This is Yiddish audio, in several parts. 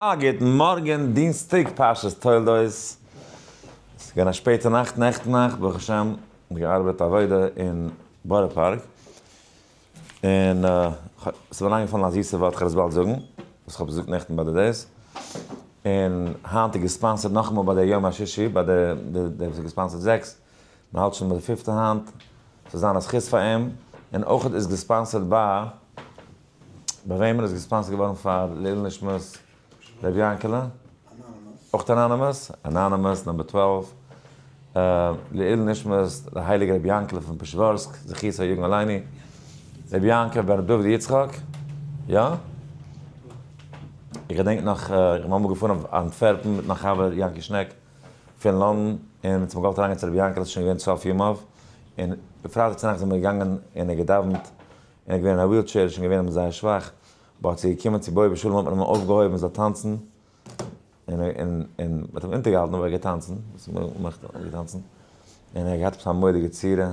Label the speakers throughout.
Speaker 1: א גוטן מארגן, דינסטאג פרשת תולדות, ס'איז געווען א שפעטע נאכט נעכטן נאכט, ברוך השם, געארבעט עבודה אין בארא פארק, און ס'איז מיר אריינגעפאלן א זיסע ווארט, כ'וועל עס באלד זאגן, וואס כ'האב געזאגט נעכטן ביי די דאס, און היינט איז גע sponsored נאכאמאל ביי די יום השישי, ביי די דער וואס איז גע sponsored זעקס, מ'האלט שוין ביי די פיפטע היינט, ס'זאל זיין א זכות פאר אים, און אויך איז גע sponsored ביי. ביי וועמען איז גע sponsored געווארן פאר לעילוי נשמת ר' יענקעלע? אויך anonymous? Anonymous number 12. לעילוי נשמת דער הייליגער רבי יענקעלע פון פשעווארסק, זכותו יגן עלינו. רבי יעקב בן דוד יצחק, יא? איך געדענק נאך, איך בין אמאל געפארן אויף אנטווערפן מיט מיין חבר יענקי שנעק פון לאנדאן, און אונז האבן געוואלט אריינגיין צו רבי יענקעלע, ס'איז שוין געווען סוף ימיו, און פרייטאג צונאכטס זענען מיר געגאנגען און ער געדאווענט ער איז געווען אין א wheelchair, איז שוין געווען זייער שוואך, but ס'איז געקומען צו בואי בשלום האט מען אים אויפגעהויבן ער זאל טאנצן, און און און מ'האט אים אונטערגעהאלטן אבער ער האט געטאנצן, וואס מ'מאכט ער האט געטאנצן, און ער האט געהאט עפעס א מורא'דיגע צורה,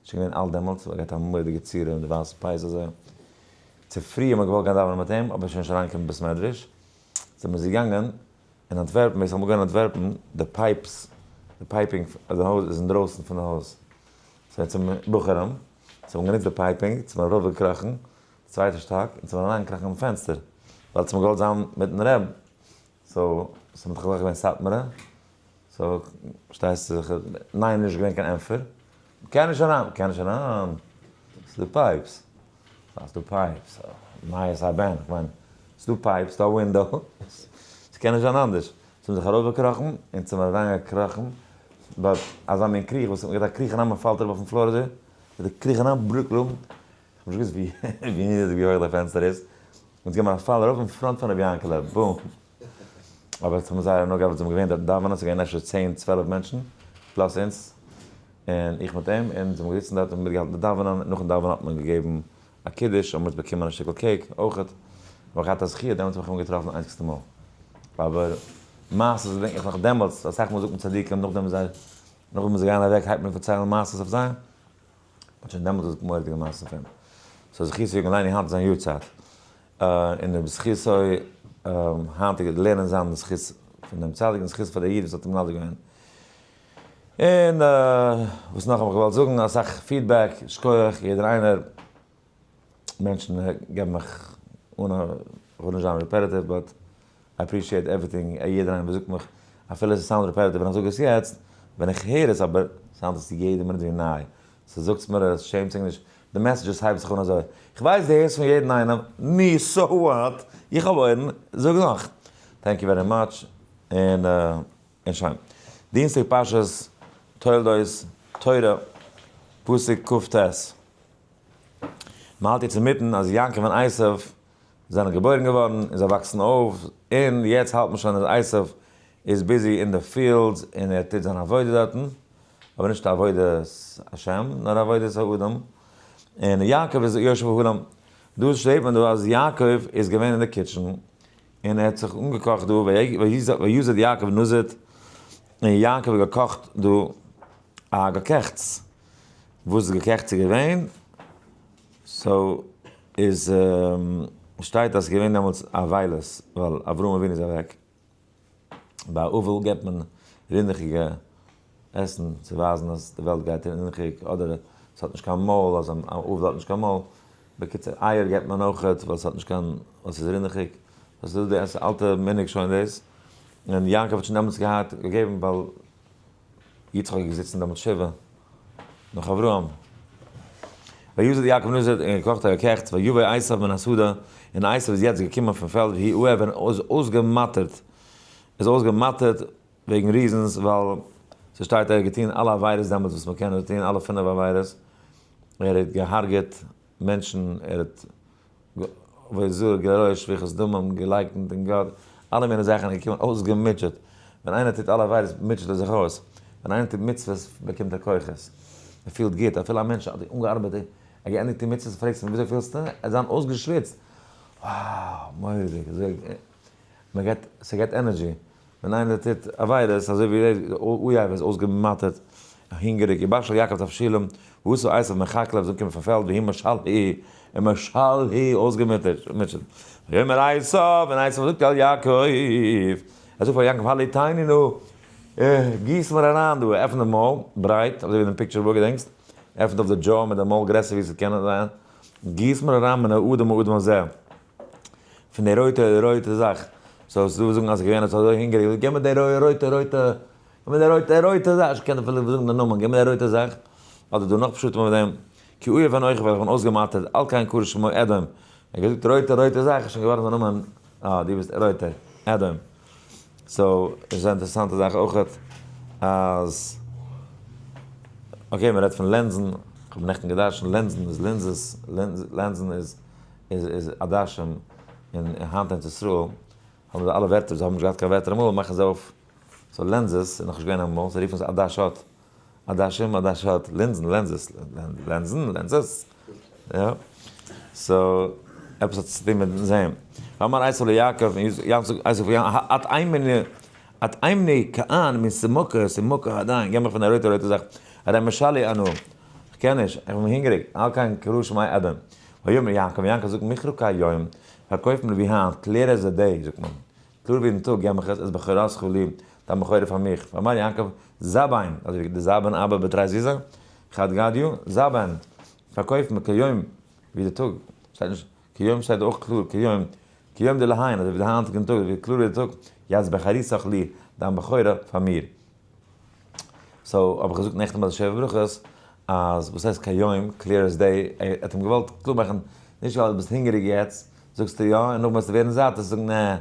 Speaker 1: שוין געווען אלט דעמאלטס, אבער ער האט געהאט א מורא'דיגע צורה מיט די ווייסע פאות אזוי, צופרי האט מען געוואלט גיין דאווענען מיט אים, אבער ער איז שוין נישט אריינגעקומען אין בית מדרש, זענען מיר געגאנגען אין אנטווערפן, ווער ס'איז אמאל געווען אין אנטווערפן, די pipes, די piping אויף די הויז איז אינדרויסן פון די הויז, ס'איז צום בחורים, זיי האבן גענוצט די piping צו ארויפגעקראכן די צווייטע שטאק און צו אריינקראכן אין פענסטער, ווייל צו מ'געוואלט זיין מיטן רב, so ס'איז דאך געווען סאטמארע, so פארשטייסטו זיך, ניין נישט געווען קיין ענטפער, מ'קען נישט אריין, מ'קען נישט אריין, ס'איז דא pipes, ס'איז דא pipes, מה יעשה הבן, כ'מיין, ס'איז דא pipes, ס'איז דא א window, ס'קען נישט זיין אנדערש. זיי האבן זיך ארויפגעקראכן און צום אריינגעקראכן but אזא מין קריך וואס מ'געט א קריך אריין מ'פאלט אראפ אויפן floor אזוי מיט די קריך אריין ברוקלום כ'האב נישט געוואוסט ווי ווי נידעריג ווי הויך די פענסטער איז און זיי געבן א פאל אראפ אין front פון רבי יענקעלע boom אבער עס האט מיר זייער הנאה געהאט וואס זיי האבן געווען דארט דאווענען ס'איז געווען אפשר צען צוועלף מענטשן plus אונז און איך מיט אים און זיי האבן געזיצן דארט און מיטגעהאלטן די דאווענען נאכן דאווענען האט מען געגעבן א קידוש האבן מיר באקומען א שטיקל cake אויכעט, האב איך געהאט א זכיה דעמאלטס האב איך אים געטראפן איינציגסטע מאל, אבער מעשות געדענק איך נאך דעמאלטס, אסאך מאל זאגט מען צדיקים נאכדעם וואס זיי נאכדעם וואס זיי גייען אוועק הייבט מען פארציילן מעשות אויף זיי, מ'האט שוין דעמאלטס געזאגט מורא'דיגע מעשות אויף אים, so זכותו יגן עלינו היינט איז זיין יארצייט, און בזכותו היינט איז לערנען זיין זכות פון דעם צדיק און זכות פאר די איד וואס האט אים מנדב געווען. און וואס נאך האב איך געוואלט זאגן, אסאך feedback, שכוח יעדער איינער, מענטשן געבן מיך אן א, כ'וויל נישט זיין repetitive but I appreciate everything, יעדער איינער וואס זאגט מיך, אפילו עס sound repetitive ווען איך זאג עס יעצט, ווען איך הער עס אבער sound עס יעדע מינוט ווי ניי, so זאגטס מיר עס, שעמטס זיך נישט, די messages הייבט זיך אן אזוי, כ'ווייס דו הערסט פון יעדן איינעם, נו so what, איך האב אויערן, זאג נאך, thank you very much, און. און שוין. דינסטאג פרשת תולדות, תורה, פסוק כ ט. מען האלט יעצט אינמיטן אז יעקב און עשו זענען געבוירן געווארן און זיי וואקסן אויף, און יעצט האלט מען שוין אז עשו איז busy אין די fields און ער טוט זיין עבודה דארטן, אבער נישט עבודת השם נאר עבודת האדם, און יעקב איז יושב אהלים. דא זעט מען דא אז יעקב איז געווען אין די kitchen און ער האט זיך אנגעקאכט דא, ויזד יעקב נזיד, און יעקב האט געקאכט דא א געקעכטס, וואס איז געקעכטס איז געווען? so איז שטייט אז ס'איז געווען דעמאלטס אבילות, ווייל אברהם אבינו איז אוועק, ביי אבל געבט מען רינדעכיגע עסן צו ווייזן אז די וועלט גייט רינדעכיג, אדער ס'האט נישט קיין מויל, אז אן אבל האט נישט קיין מויל, בקיצור אייער געבט מען אויכעט ווייל ס'האט נישט קיין, ווייל ס'איז רינדעכיג, דאס איז די אלטע מנהג שוין דאס, און יעקב האט שוין דעמאלטס געהאט געגעבן ווייל יצחק איז געזיצן דעמאלטס שבעה נאך אברהם. ויזד יעקב נזיד און געקאכט א געקעכטס ויבא עשיו מן השדה, און עשיו איז יעצט געקומען פון פעלד ויהי עיף און איז אויסגעמאטערט, איז אויסגעמאטערט וועגן reasons ווייל ס'שטייט ער האט געטון אלע עבירות דעמאלטס וואס מ'קען טון אלע פינף עבירות, ער האט געהארגעט מענטשן, ער האט עבודה גילוי שפיכות דמים, געלייקנט אין גאט, אלע מיני זאכן, ער איז געקומען אויסגעמוטשעט, ווען איינער טוט אלע עבירות מוטשעט ער זיך אויס, ווען איינער טוט מצוות באקומט ער כוחות, ער פילט גוט, אפילו א מענטש האט אנגעארבעט, ער האט געענדיגט די מצוות, פרעגסט אים וויאזוי פילסטו? ער וועט זיין אויסגעשוויצט, wow מורא'דיג, אזוי, מען געט, ס'געט energy, ווען איינער טוט עבירות אזוי ווי אויב איז אויסגעמאטערט. הונגעריג, ובשל יעקב תבשילם, ועשה עשיו מחכלב, זיי קומען פון פעלד, והוא משלהי, און משלהי אויסגעמוטשעט. ויאמר עשיו, און עשיו זאגט אל יעקב, ער זאגט פאר יעקב, הלעיטני נא, גיס מיר אריין דא, עפן די מויל ברייט, אזוי ווי אין picture book געדענקסט, עפנט אויף די jaw מיט די מויל גרעסער ווי ס'קען זיין, גיס מיר אריין מן האדום האדום הזה, פון די רויטע רויטע זאך, so ס'דא וואס זאגן אז געווען אזוי הונגעריג, גיב מיר די רויטע רויטע, גיב מיר די רויטע רויטע זאך, איך קען אפילו זאגן די נאמען, גיב מיר די רויטע זאך, אדער דא נאך פשטים אויף דעם, כי עיף אנכי ווייל איך בין אויסגעמאטערט, על כן קרא שמו אדום, ער האט געזאגט רויטע רויטע זאך איז שוין געווארן זיין נאמען, אה דו ביסט רויטער, אדום. so איז א אינטערעסאנטע זאך אויכעט אז okay מען רעדט פון לענזן, איך האב נעכטן געדרשנט לענזן איז לינזעס, לענזן איז איז עדשים, און היינט אין ארץ ישראל האבן זיי אלע ווערטער, זיי האבן נישט געהאט קיין ווערטער אמאל מאכן זיי אויף so lenses איז נאכנישט געווען אמאל, זיי רופן עס עדשות. עדשים, עדשות, לינזן, lenses, לענזן, lenses, יא, so עפעס האט צו טון מיט זען. ואמר עשו ליעקב, און יעקב זאגט עשו פאר יעקב, הטעמני כען מן סמוקה, סמוקה עדיין, גיב מיך פון די רויטע רויטע זאך, הרי משלי אנא, איך קען נישט, איך בין הונגעריג, על כן קרא שמו אדום. ויאמר יעקב, יעקב זאגט מכרה כהיום, פארקויף מיר ווי היינט, clear as a day, זאגט מען. קלאר ווי דעם טאג, גיב מיך עס, את בכורתך לי, דיין בכורה פאר מיך. ואמר יעקב, זבן, אזוי ווי די זבן אבא בתרי זוזא, חד גדיא, זבן, פארקויף מיר כהיום, ווי די טאג, שטייט נישט, כהיום שטייט אויך קלאר, כהיום, כהיום דלהיום, אזוי ווי די היינטיגן טאג, אזוי ווי קלאר ווי די טאג, את בכורתך לי, דיין בכורה פאר מיר. so האב איך געזאגט נעכטן ביי די שבע ברכות, אז וואס הייסט כהיום, clear as day, ער האט אים געוואלט קלאר מאכן, נישט ווייל דו ביסט הונגעריג יעצט, זאגסטו יא, און נאכדעם וועסטו ווערן זאט, וועסטו זאגן נע,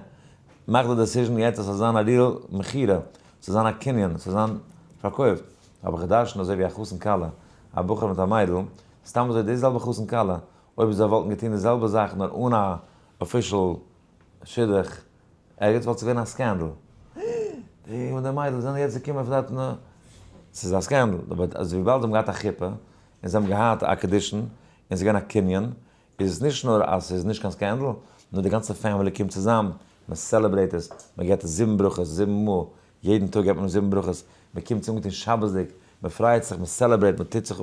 Speaker 1: מאך די decision יעצט אז ס'זאל זיין א real מכירה, ס'זאל זיין א קנין, ס'זאל זיין פארקויפט. האב איך געדרשנט אזוי ווי א חתן כלה, א בחור מיט א מיידל, סתם אזוי די זעלבע חתן כלה, אויב זיי וואלטן געטון די זעלבע זאך נאר אן א official שידוך ערגעץ וואלט עס געווען א scandal. די אינגל מיט די מיידל זענען יעצט געקומען פון דארט און ס'איז א scandal. אבער אז וויבאלד זיי האבן געהאט א חופה און זיי האבן געהאט א קידושין און ס'איז געווען א קנין איז עס נישט נאר אז ס'איז נישט קיין scandal, נאר די גאנצע family קומט צוזאם, מען celebrate עס, מען געבט עס זיבן ברכות זיבן מאל, יעדן טאג געבט מען זיבן ברכות, מען קומט צו אנגעטון שבת'דיג, מען פריידט זיך, מען celebrate, מען טוט זיך,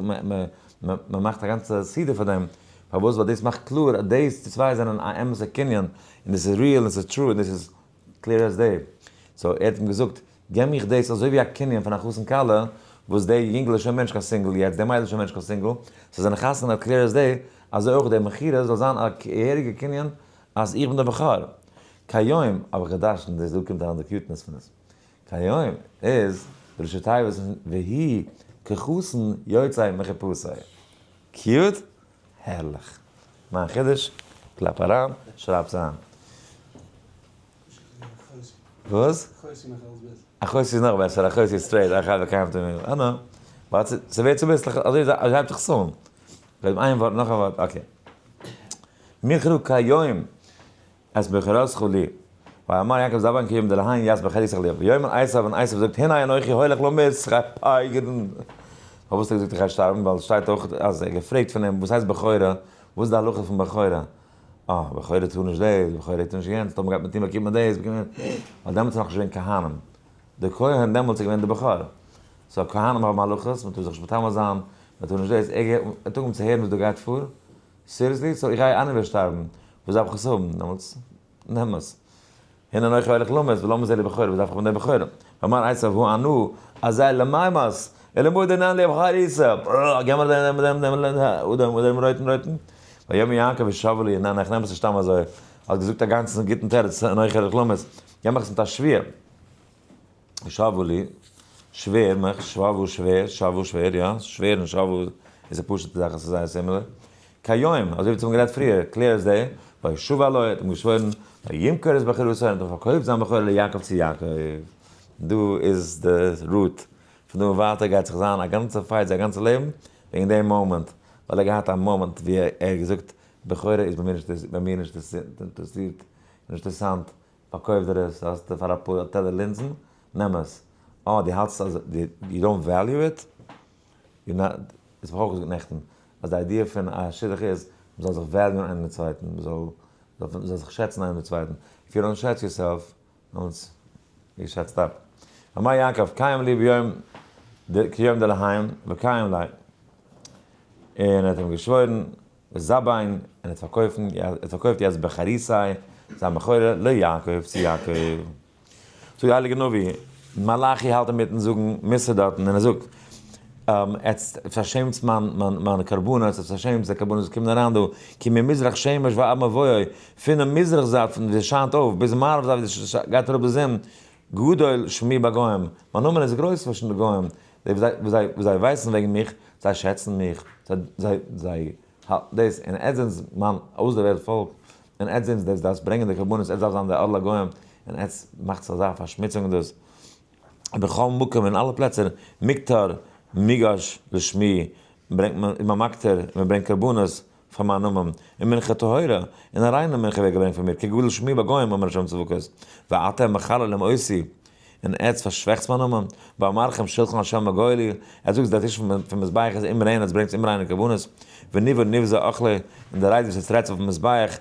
Speaker 1: מען מאכט א גאנצע סעודה פאר דעם, פארוואס? ווייל דאס מאכט קלאר אז דאס די צוויי זענען א אמת'ע קנין, און דאס איז real און ס'איז true און דאס איז clear as day. so ער האט אים געזאגט, געב מיך דאס אזוי ווי א קנין פון א חתן כלה, וואס די יונגל איז שוין מער נישט קיין single יעצט, די מיידל איז שוין מער נישט קיין single, זיי זענען חתונה clear as day, אזוי אויך די מכירה זאל זיין א געהעריגע קנין אז איך בין דער בכור. כהיום האב איך געדרשנט דאס, דא קומט אריין די cuteness פון עס. כהיום איז די ראשי תיבות פון והוא כחתן יוצא מחופתו. cute? הערליך. מיין חידוש, קלאפ אריין, שרייבטס איין. וואס? אחותי איז נאך בעסער, אחותי איז straight, אחי וקיימתי מיל. אה נא. but ס'ווערט צוביסלעך, אזוי אזוי הייבט זיך עס אן. קודם איין ווארט, נאך א ווארט, okay. מכרו כהיום את בכורתך לי. ויאמר יעקב זבן כהיום דלהיום את בכורתך לי. ויאמר עשיו און עשיו זאגט הנה אנכי הולך למות, כ'גיי פייגערן. פארוואס האט ער געזאגט איך גיי שטארבן? ווייל עס שטייט אויך אז ער האט געפרעגט פון אים וואס הייסט בכורה? וואס איז די הלכה פון בכורה? אה, בכורה טאר נישט דאס, בכורה טאר נישט יענץ, טאמער גייט מען טון באקומט מען דאס, באקומט מען, ווייל דעמאלטס איז נאכנישט געווען כהנים, די כהן דעמאלטס איז געווען די בכור, so כהנים האבן הלכות, מען טאר זיך נישט מטמא זיין, מען טאר נישט דאס, ער האט אנגעהויבן צו הערן וואס דא גייט פאר, seriously? so איך גיי anyway שטארבן, וואס דארף איך עס האבן דעמאלטס? נעם עס. הנה אנכי הולך למות, ולמה זה לי בכורה, וואס דארף איך פון די בכורה? ואמר עשיו הא אנא, אזי לממית, ולמה דנן לי בכוריתא, גיב מיר דעם דעם דעם דעם דעם רויטן רויטן. ויאמר יעקב השבע לי, ניין איך נעם עס נישט סתם אזוי, האסט געזאגט א גאנצן גוטן תירוץ, אנכי הולך למות, גיב מיך עס מיט א שבועה. שבו לי, שווער מיך, שבו שווער, שבו שווער, יא, שווער און שבו איז א פשוטע זאך, עס איז זייער similar. כהיום, אזוי ווי צו האבן גערעדט פריער, clear as day, וישבע לו, ער האט אים געשוואוירן, וימכור את בכורתו, און האט אים פארקויפט זיין בכורה ליעקב צו יעקב. דא איז די root, פון דא און ווייטער גייט זיך זיין א גאנצע fight זיין גאנצע לעבן, וועגן דעם מאמענט, ווייל ער האט געהאט א מאמענט ווי ער האט געזאגט, בכורה איז ביי מיר נישט אינטערעסירט, נישט אינטערעסאנט, פארקויף דיר עס, האסטו פאר אפאר טעלער לינזן, נעם עס. אה, דו האלטסט אז you don't value it? you not, דאס האב איך אויך געזאגט נעכטן, אז די idea פון א שידוך איז, מ'זאל זיך value ען איינער דעם צווייטן, מ'זאל זיך שעצן איינער דעם צווייטן. if you don't שעץ yourself, דעמאלטס יו שעצט אפ. אמר יעקב, קיים לי ביום. כיום דלהיים וקיים ליה, און ער האט אים געשוואוירן וזבן, און ער האט פארקויפן, ער האט פארקויפט יעצט בחריסי, זיין בכורה, ליעקב, צו יעקב. זאגט די הייליגע נביא, מלאכי האלט אינמיטן זאגן מוסר דארטן, און ער זאגט, עטס פארשעמטס מיין מיינע קרבנות, עטס פארשעמטס די קרבנות וואס קומען אריין דא, כי ממזרח שמש ועד מבואו, פונעם מזרח זייט פון ווי עס שיינט אויף, ביז מערב זייט ווי עס גייט אראפ די זון, גדול שמי בגוים, מיין נאמען איז גרויס צווישן די גוים, די וואס זיי ווייסן וועגן מיך, זיי שעצן מיך, זיי זיי האלטן דאס, און עטס זענטס מיין אויסדערוועלט פאלק, און עטס זענטס דאס דארפסט ברענגען די קרבנות, עטס דארפט זיין די אור לגוים, און עטס מאכטס אזא פארשמוצונג דאס. בכל מקום אין אלע פלעצער, מקטר מוגש לשמי, ברענגט מען, איז מען מקטיר, און מען ברענגט קרבנות פאר מיין נאמען, און מנחה טהורה, און א ריינע מנחה ווערט געברענגט פאר מיר, כי גדול שמי בגוים אמר ה' צבקות, ואתם מחללים אותי, און עטס פארשוועכטס מיין נאמען, באמרכם שלחן ה' מגואלי, עטס זאגטס דער טיש פון מזבח איז אומריין, עטס ברענגטס אומריינע קרבנות, וניבא נבזה אכלי, און די רייד וואס עטס רעדטס אויפן מזבח,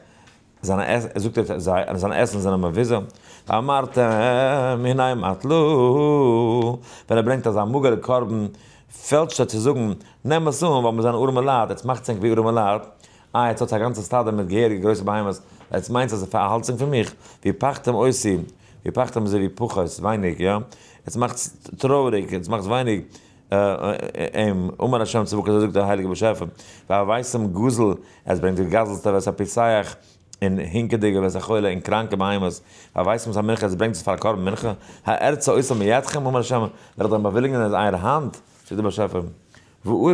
Speaker 1: זיינע עס, זאגט ער זיי, אז זיינע עסן זענען מבוזה, ואמרתם הנה מטלו, ווען ער ברענגט אזא מאגערע קרבן, פעלטשט ער צו זאגן, נעם עס אן, ווייל מיר זענען ארעמע לייט, עטס מאכטס ענק ווי ארעמע לייט, איי עטס האטס א גאנצע סטאדע מיט געהעריגע גרויסע בהמות, עטס מיינטס אז עס פארהאלט זיך פון מיך, ווי פחתם אותי, ווי פחתם איז ווי פחות, ווייניג, יא? עטס מאכטס טרויעריג, עטס מאכטס ווייניג אים, אמר ה' צבקות, אזוי זאגט דער הייליגער באשעפער, והבאתם גזל, עטס ברענגט די גזל'סטע ואת הפיסח, און הינקעדיגע ואת החולה, און קראנקע בהמות, והבאתם את המנחה, עטס ברענגט עס פאר א קרבן מנחה, הארצה אותה מידכם, אמר ה', וועל איך דען באוויליגן אין אייער האנט, זאגט דער באשעפער, וארור.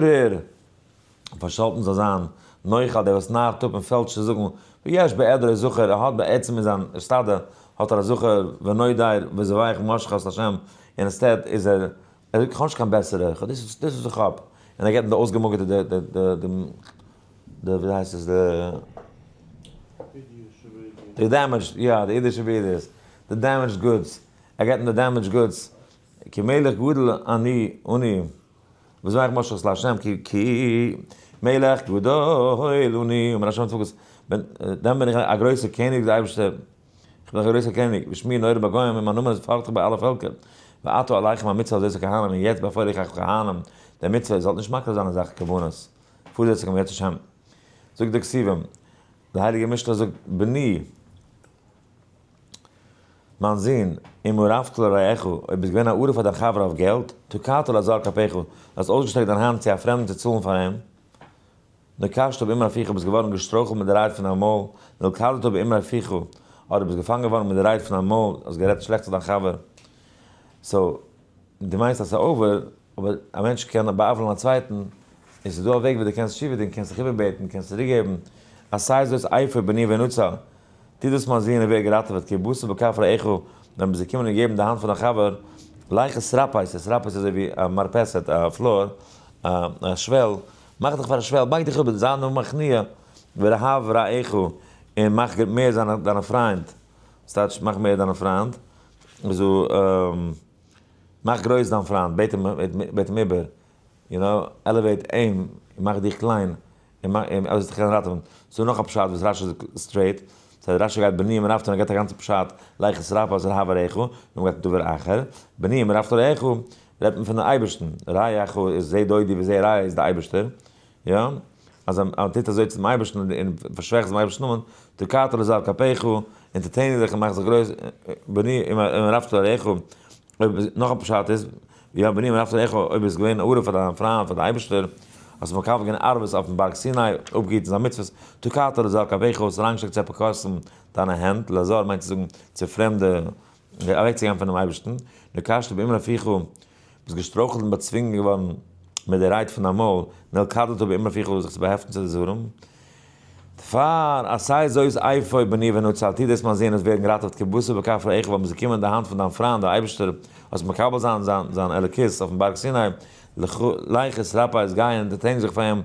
Speaker 1: פארשאלטן זאל זיין נוכל דער וואס נארט אפ און פעלשט צו זאגן, ויש בעדרו זכר, ער האט בעצם אין זיין סטאדע האט ער א זכר, ונודר וזובח משחת לה', און instead איז ער, ער זאגט איך האב נישט קיין בעסערע, איך האב דאס איז דאס וואס איך האב, און ער געבט אים די אויסגעמאגערטע די די די די די ווי הייסט עס די די damaged, יא די אידישע ווידיאוס, די damaged goods, ער געבט אים די damaged goods, כי מלך גדול אני אני. וזבח משחת לה' כי כי מלך גדול אני אמר ה' צבקות, דען בין איך א גרויסער קעניג די אייבערשטער, איך בין א גרויסער קעניג, ושמי נורא בגוים און מיין נאמען איז פארכטיג ביי אלע פעלקער, ועתה עליכם המצוה הזאת כהנים און יעצט באפויל איך אייך כהנים די מצוה, איר זאלט נישט מקריב זיין אזעלכע קרבנות, פארזעצונג אם ירצה השם. זאגט די כתובים, די הייליגע משנה זאגט בני. מיין זון, אם ערבת לרעך, אויב ביסט געווען א ערב פאר דיין חבר אויף געלט, תקעת לזר כפיך, דו האסט אויסגעשטרעקט דיין האנט צו א פרעמדן צו צאלן פאר אים, נקשת באמרי פיך, ביסט געווארן געשטרויכלט מיט די רייד פון דיין מויל, נלכדת באמרי פיך, אדער ביסט געפאנגען געווארן מיט די רייד פון דיין מויל, האסט גערעדט שלעכטס אויף דיין חבר. so, דו מיינסט אז ס'איז over, אבער א מענטש קען בא'עוול'ן א צווייטן, און ס'איז דא א וועג ווי דו קענסט תשובה טון, קענסט זיך איבערבעטן, קענסט צוריקגעבן, עשה זאת אפוא בני והנצל, טו דאס מיין זון און ווער געראטעוועט, כי באת בכף רעך, ווען ביסט געקומען און געגעבן די האנט פון דיין חבר, לך התרפס, התרפס איז אזוי ווי א מרפסת, א floor, א שוועל, מאך דיך פאר א שוועל, בייג דיך איבער, זיי נאר מכניע, ורהב רעך, און מאך מער דיינע פריינד, ס'טייטש מאך מער דיינע פריינד, אזוי מאך גרויס דיין פריינד, בעט אים איבער, you know, elevate אים, און מאך דיך קליין, און מאך אים אז זיך קענען ראטעווען. ס'דא נאך א פשט וואס רשי זאגט straight, ס'הייסט רשי גייט בני אם ערבת און ער געבט א גאנצע פשט, לך התרפס ורהב רעך, נאכדעם גייט דבר אחר, בני אם ערבת לרעך, רעדט מען פון די אייבערשטן, רעך איז זה דודי וזה רעי איז די אייבערשטער, יא, אז ער טוט אזוי צום אייבערשטן און פארשוועכט דעם אייבערשטנ'ס נאמען, תקעת לזר כפיך, אונטערטעניג זיך און מאך זיך גרויס, בני אם ערבת לרעך, אויב נאך א פשט איז, יא בני אם ערבת לרעך, אויב איז געווען ערב פאר דיין פריינד פאר די אייבערשטער, האסט מקבל געווען ערבות אויפן בארג סיני, אפגעהיטן זיין מצוות, תקעת לזר כפיך, האסט אריינגעשטעקט צו אפיקורסים דיינע הענט, לזר מיינט צו זאגן צו פרעמדע, אוועקצוגיין פונעם אייבערשטן, נקשת באמרי פיך, ביסט געשטרויכלט און באצווינגען געווארן מיט די רייד פון דיין מויל, נלכדת באמרי פיך זיך צו באהעפטן צו די זרים. דערפאר, עשה זאת אפוא בני והנצל, טו דאס מיין זון וועסט ווערן געראטעוועט כי באת בכף רעך ווייל מ'איז געקומען אין די האנט פון דיין פריינד דער אייבערשטער, זאלסט מקבל זיין זיין אלוקות אויפן בארג סיני, לך התרפס גיי און אונטערטעניג זיך פאר אים,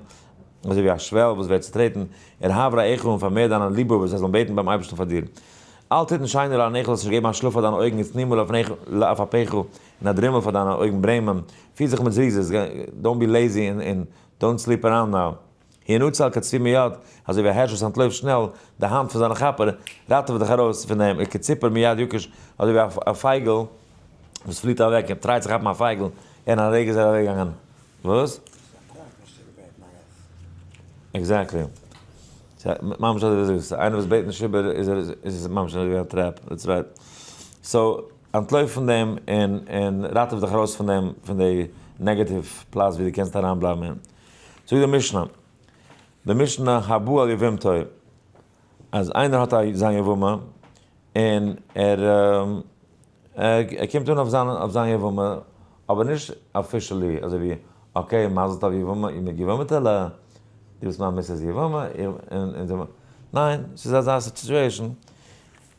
Speaker 1: אזוי ווי א שוועל וואס ווערט צוטרעטן, ורהב רעיך און פארמער דיינע ליבהאבער זיי זאלן בעטן ביים אייבערשטן פאר דיר. אל תתן שינה לעיניך זאלסט נישט געבן א שלאף פאר דיינע אויגן ותנומה לעפעפיך און א דרימל פאר דיינע אויגן ברעמען, פיר זיך מיט זריזות, don't be lazy און don't sleep around now. הנצל כצבי מיד, אזוי ווי א הערש וואס אנטלויפט שנעל די האנט פון זיינע כאפער, ראטעווע דיך ארויס פון דעם, וכציפור מיד יקוש, אזוי ווי א פייגל וואס פליט אוועק און try ט צו כאפן א פייגל אין א רגע איז ער אוועקגעגאנגען. וואס? Exactly. ממש אזוי ווי דו זאגסט, איינער וואס בעט נישט איבער איז ער איז ממש אזוי ווי א trap, that's right. So, אנטלויף פון דעם און און ראטעוו דיך ארויס פון דעם פון די negative פלאץ ווי דו קענסט אריינבלייבן אין. זאגט די משנה, די משנה הבא על יבמתו, אז איינער האט א זיין יבמה און ער ער קומט אן אויף זיין אויף זיין יבמה, אבער נישט officially אזוי ווי okay מזל טוב יבמה מיט יבמת'עלע, דו ביסט מיין Mrs. יבמה, און ניין, ס'איז אזא situation,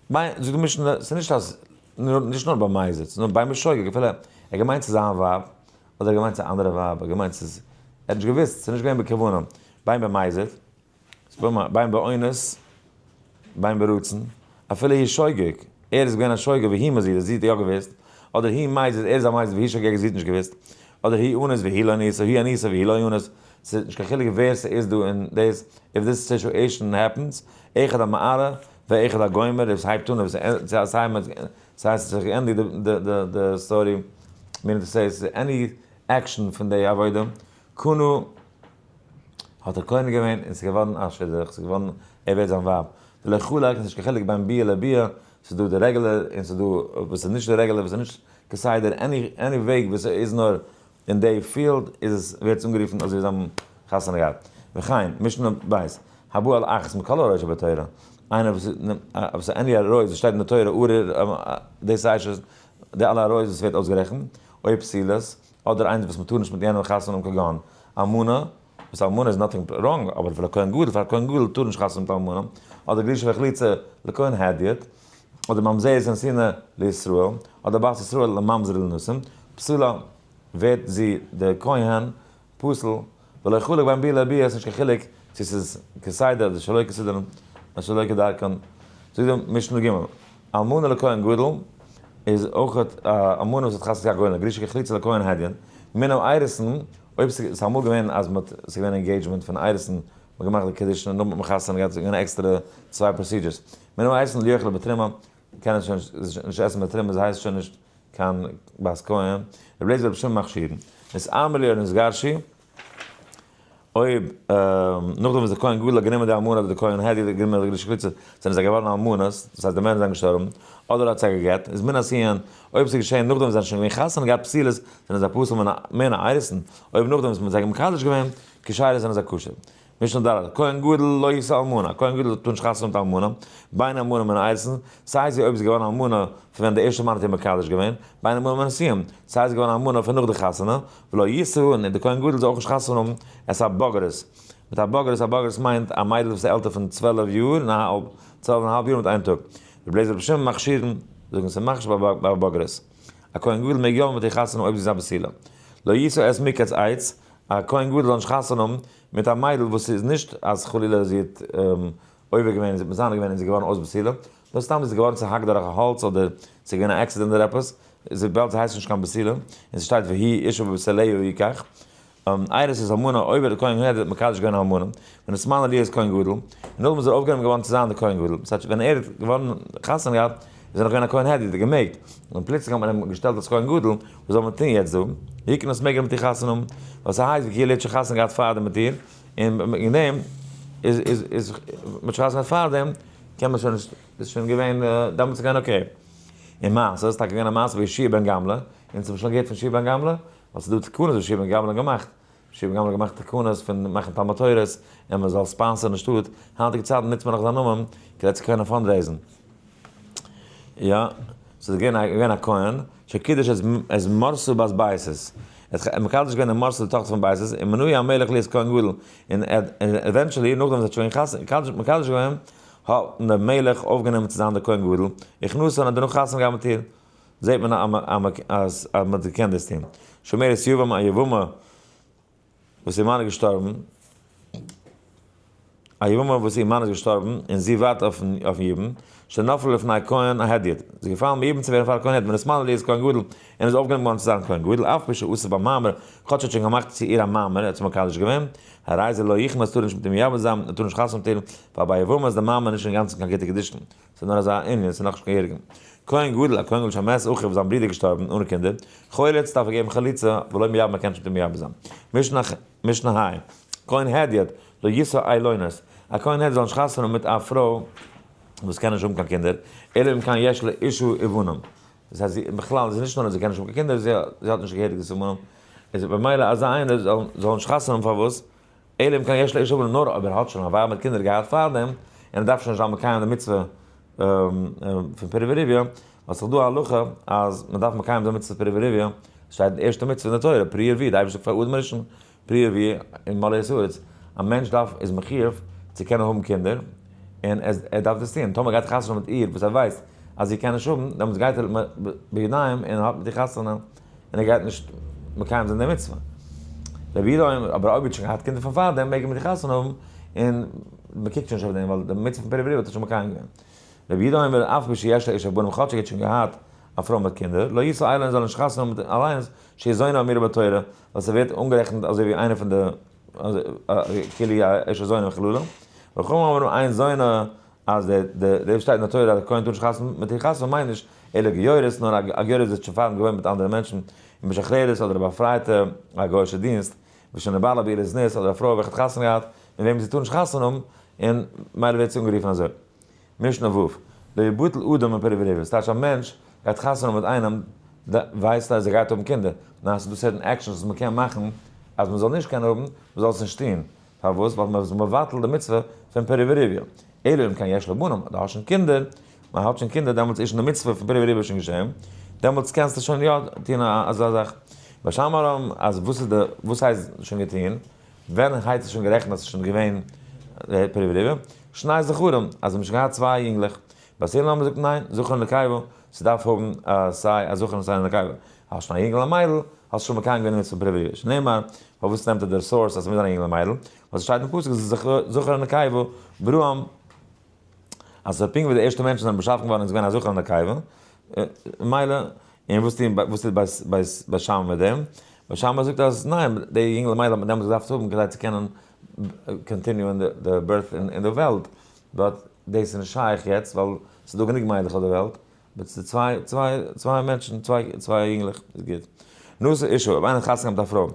Speaker 1: זאגט די משנה, ס'איז נישט אז, נישט נאר ביי מזיד, ס'איז נאר ביי משוגג, אפילו ער האט געמיינט צו זיין ווייב, אדער ער האט געמיינט צו אנדערע ווייב, ער האט געמיינט ס'איז, ער האט נישט געוואוסט, ס'איז נישט געווען בכוונה, בין במזיד, בין באונס, בין ברצון, אפילו היא שוגג, ער איז געווען א שוגג והיא מזידה, זי האט יא געוואוסט, אדער הוא מזיד, ער איז א מזיד והיא שוגגת, זי האט נישט געוואוסט, אדער הוא אנוס והיא לא אנוסה, היא אנוסה והוא לא אנוס, ס'איז נישט קיין חילוק ווער ס'איז דא אין דאס, if this situation happens, אחד המערה ואחד הגומר, אויב ס'הייבט אן, אויב ס'הייסט ס'האט זיך געענדיגט די story, meaning to say, ס'איז any action פון די עבודה, קנו האט ער קונה געווען און ס'איז געווארן א שידוך, ס'איז געווארן, ער ווערט זיין ווייב. ולא חלק, ס'איז נישט קיין חילוק בין ביאה לביאה, ס'איז דא די regular און ס'איז דא וואס איז נישט די regular, וואס איז נישט כסדר, any any וועג וואס איז נאר אין די field איז עס ווערט עס אנגערופן אזוי ווי זיי האבן חתונה געהאט. וכן, משנה בית, הבא על אחת מכל העריות שבתורה, איינער וואס איז any עריות וואס שטייט אין די תורה ארור דאס הייסט די אלע עריות וואס ווערט אויסגערעכנט, או פסולות, אדער איינס וואס מ'טאר נישט מיט יענעם חתונה האבן כגון אלמנה, וואס אלמנה איז nothing wrong, אבער פאר א כהן גדול, פאר א כהן גדול טאר נישט חתונה מיט אלמנה, אדער גרושה וחלוצה לכהן הדיוט, אדער ממזרת ונתינה לישראל, אדער בת ישראל לממזר ולנתין, פסולה ווערט זי די כהן פסול, ולא חלק בין ביאה לביאה, ס'נישט קיין חילוק צו ס'איז כסדר אדער שלא כסדרן, אדער שלא כדרכן. זאגט די משנה ג', אלמנה לכהן גדול איז אויך א אלמנה וואס האט חתונה געהאט גדול, גרושה וחלוצה לכהן הדיוט, מן האירוסין, אויב ס'איז אמאל געווען אז מ'האט, ס'איז געווען engagement פון אירוסין, מ'האט געמאכט די קידושין און נאכדעם האט מען חתונה געהאט, ס'איז געווען עקסטערע צוויי procedures. מן האירוסין לא יאכלו בתרומה, קען ער שוין נישט עסן בתרומה, ס'הייסט שוין נישט קיין בת כהן, רבי אליעזר ורבי שמעון מכשירין. נתאמרו או נתגרשו, אויב נאכדעם וואס די כהן גדול האט גענומען די אלמנה אדער די כהן הדיוט האט גענומען די גרושה וחלוצה זענען זיי געווארן אלמנות, דאס הייסט די מענער זענען געשטארבן, אדער האט זיי גע'גט, איז מן הנישואין, אויב ס'איז געשען נאכדעם וואס זיי זענען שוין געווען חתונה געהאט פסולות, זענען זיי פסול מן האירוסין, אויב נאכדעם וואס מ'האט זיי מקדש געווען, כשרות זענען זיי כשר. משנה ד', כהן גדול לא ישא אלמנה, א כהן גדול טאר נישט חתונה מיט אלמנה, בין אלמנה מן האירוסין, סיי זי אויב זי איז געווארן אלמנה פון ווען די ערשטע מאן האט איר מקדש געווען, בין אלמנה מן הנישואין, סיי זי איז געווארן אלמנה פון נאך די חתונה, ולא ישא, און די כהן גדול זאל אויך נישט חתונה האבן את הבוגרת, מיט א בוגרת, א בוגרת מיינט א מיידל וואס איז עלטער פון 12 יאר און א האלב, 12 און א האלב יאר מיט איין טאג. רבי אליעזר ורבי שמעון מכשירין, זאגן ס'איז מכשיר ביי א בוגרת. א כהן גדול מעג יא מיט איר חתונה אויב זי איז א בתולה. לא ישא את מוכת עץ, א כהן גדול זאל נישט חתונה האבן מיט א מיידל וואס איז נישט אז חלילה זי האט עובר געווען, זי האט מזנה געווען און זי איז געווארן אויס בתולה, נאר סתם זי איז געווארן צוהאקט דורך א האלץ אדער ס'איז געווען א accident אדער עפעס, וויבאלד זי הייסט נישט קיין בתולה, און ס'שטייט והיא אשה בבתוליה יקח, אירס איז אלמנה אויב דער כהן הדיוט האט מקדש געווען אלמנה, ונתמנה להיות כהן גדול, און נאכדעם איז ער אויפגענומען געווארן צו זיין דער כהן גדול, ס'הייסט ווען ער איז געווארן חתונה געהאט איז ער נאך געווען א כהן הדיוט, געמעגט, און פלוצלינג האט מען אים געשטעלט אלס כהן גדול, וואס זאל מען טון יעצט דא? יקנוס מעג ער מיט איר חתונה האבן, ווייל ס'הייסט ווי כאילו ער האט שוין חתונה געהאט פארדעם מיט איר, און וועגן דעם איז איז איז מ'האט שוין חתונה געהאט פארדעם, קען מען שוין נישט, איז שוין געווען דעמאלטס איז געווען okay. און מעשה, איז טאקע געווען א מעשה ביי יהושע בן גמלא, אונז האבן שוין געהערט פון יהושע בן גמלא, ווייל ס'איז דא תקנות וואס יהושע בן גמלא האט געמאכט, יהושע בן גמלא האט געמאכט תקנות פון מאכן תלמוד תורה'ס און מען זאל sponsor ן די שטאט, היינטיגע צייטן נוצט מען נאך זיין נאמען כדי צו קענען fundraise ן. יא, ס'איז געווען א געווען א כהן שקידש את מרתו בת בייתוס, ער האט מקדש געווען די מרתו די טאכטער פון בייתוס, און מינוהו המלך להיות כהן גדול, און eventually נאכדעם וואס ער האט שוין חתונה מקדש געווען, האט דער מלך אויפגענומען צו זיין דער כהן גדול, הכניסה און האט דערנאך חתונה געהאט מיט איר. זעט מען אז מען האט געקענט דאס טון. שומרת יבם א יבמה וואס איר מאן איז געשטארבן. א יבמה וואס איר מאן איז געשטארבן און זי ווארט אויפן יבום, שנפלה לפני כהן הדיוט, זי איז געפאלן ביבום צו ווערן פאר כהן הדיוט, ונתמנה להיות כהן גדול, און איז אויפגענומען געווארן צו זיין כהן גדול, אף על פי שעשה בה מאמר, כאטש ער האט שוין געמאכט צו איר א מאמר, ער האט זי מקדש געווען, הרי זה לא יכנוס, טאר נישט מיט אים מייבם זיין, ער טאר נישט חתונה מיט איר, ווייל ביי יבמה איז די מאמר נישט אינגאנצן קיין גיטי קידושין, ס'איז נאר אזא ענין, ס'איז נאכנישט קיין געהעריגע. כהן גדול, א כהן גדול שמת אחיו וואס זיין ברודער איז געשטארבן אנע קינדער, חולץ דארף ער געבן חליצה, ולא מייבם ער קען נישט מיט אים מייבם זיין. משנה ה', כהן הדיוט, לא ישא איילונית, א כהן הדיוט זאל נישט חתונה האבן מיט א פרוי וואס קען נישט האבן קיין קינדער, אלא אם כן יש לאשה ובנים. דאס הייסט זי, בכלל איז נישט נאר אז זי קען נישט האבן קיין קינדער, זי האט נישט געהעריגע סימנים, איז במילא אזא איינער זאל נישט חתונה האבן פארוואס? אלא אם כן יש לאשה ובנים, נאר אויב ער האט שוין א ווייב מיט קינדער געהאט פארדעם, און ער דארף שוין נישט זיין מקיים די מצוה פון פריה ורביה, ווייל ס'איז דא א הלכה אז מ'דארף מקיים זיין מצוות פריה ורביה, שטייט אין די ערשטע מצוה אין די תורה, פרו ורבו, די אייבערשטער זאגט פאר אדם הראשון, פרו ורבו און מלאו את הארץ, א מענטש דארף איז מחיוב צו קענען האבן קינדער, און ער דארף דאס טון, טאמער גייט ער חתונה מיט איר וואס ער ווייסט אז זי קען נישט האבן, דעמאלטס גייט ער בידיים און האט מיט איר חתונה, און ער גייט נישט מקיים זיין די מצוה. רבי יהודה אומר, אבער אויב ער האט שוין געהאט קינדער פון פארדעם מעג ער מיט איר חתונה האבן, און מען קוקט שוין נישט אויף דעם, ווייל די מצוה פון פריה ורביה האט ער שוין מקיים געווען. רבי יהודה אומר, אף על פי שיש לאשה בנים כאטש ער האט שוין געהאט א פרוי מיט קינדער, לא ישא איילונית זאל נישט חתונה האבן מיט אליינס, שהיא זונה האמורה בתורה, ווייל ס'ווערט אנגערעכנט אזוי ווי איינע פון די כאילו א אשה זונה וכללה, וחכמים אומרים אין זונה אז די די וואס שטייט אין די תורה אז א כהן טאר נישט חתונה מיט איר חתונה מיינט נישט אלא גיורת נאר א גיורת וואס האט שוין פארדעם געוואוינט מיט אנדערע מענטשן און משחררת אדער א באפרייטע א גוי'אישע דינסט ושנבעלה בעילת זנות אדער א פרוי וועלכע האט חתונה געהאט מיט וועם זי טאר נישט חתונה האבן און ממילא ווערט זי אנגערופן אזוי. משנה ו', לא יבטל אדם מפריה ורביה, ס'טייטש א מענטש גייט חתונה האבן מיט איינעם, ווייסט אז ער גייט האבן קינדער, ניין ס'איז דא certain actions וואס מ'קען מאכן אז מ'זאל נישט קענען האבן, מ'זאל עס נישט טון, פארוואס? ווייל מ'איז מבטל די מצוה פון פריה ורביה, אלא אם כן יש לו בנים, דו האסט שוין קינדער, מ'האט שוין קינדער דעמאלטס איז שוין די מצוה פון פריה ורביה שוין געשען, דעמאלטס קענסטו שוין יא טון אזא זאך. בית שמאי אומרים אז וואס איז די, וואס הייסט שוין געטון? ווען הייסט עס שוין גערעכנט אז עס איז שוין געווען פריה ורביה? שני זכרים, אז זיי האבן שוין געהאט צוויי יונגלעך. בית הלל האבן געזאגט ניין, זכר און נקבה, ס'דארף האבן סיי א זכר און סיי א נקבה. האסט שוין א יונגל א מיידל, האסט שוין מקיים געווען די מצוה פון פריה ורביה. שנאמר, פארוואס נעמט ער דער source אז ס'מוז זיין א יונגל א מיידל? ווייל ס'שטייט אין פסוק זכר און נקבה בראם, אז ס'איז פונקט ווי די ערשטע מענטשן זענען באשאפן געווארן איז געווען א זכר און נקבה, מילא, און וואס טוהן וואס טוט בית שמאי מיט דעם? בית שמאי זאגט אז ניין, די יונגל מיידל האט מען דעמאלטס געדארפט האבן כדי צו קענען continue ען די birth אין די וועלט, but דאס איז נישט שייך יעצט ווייל ס'איז דא גענוג מיידלעך אויף די וועלט, but ס'איז צוויי צוויי צוויי מענטשן צוויי צוויי יונגלעך איז גוט. נשא אשה, אויב איינער האט חתונה געהאט מיט א פרוי,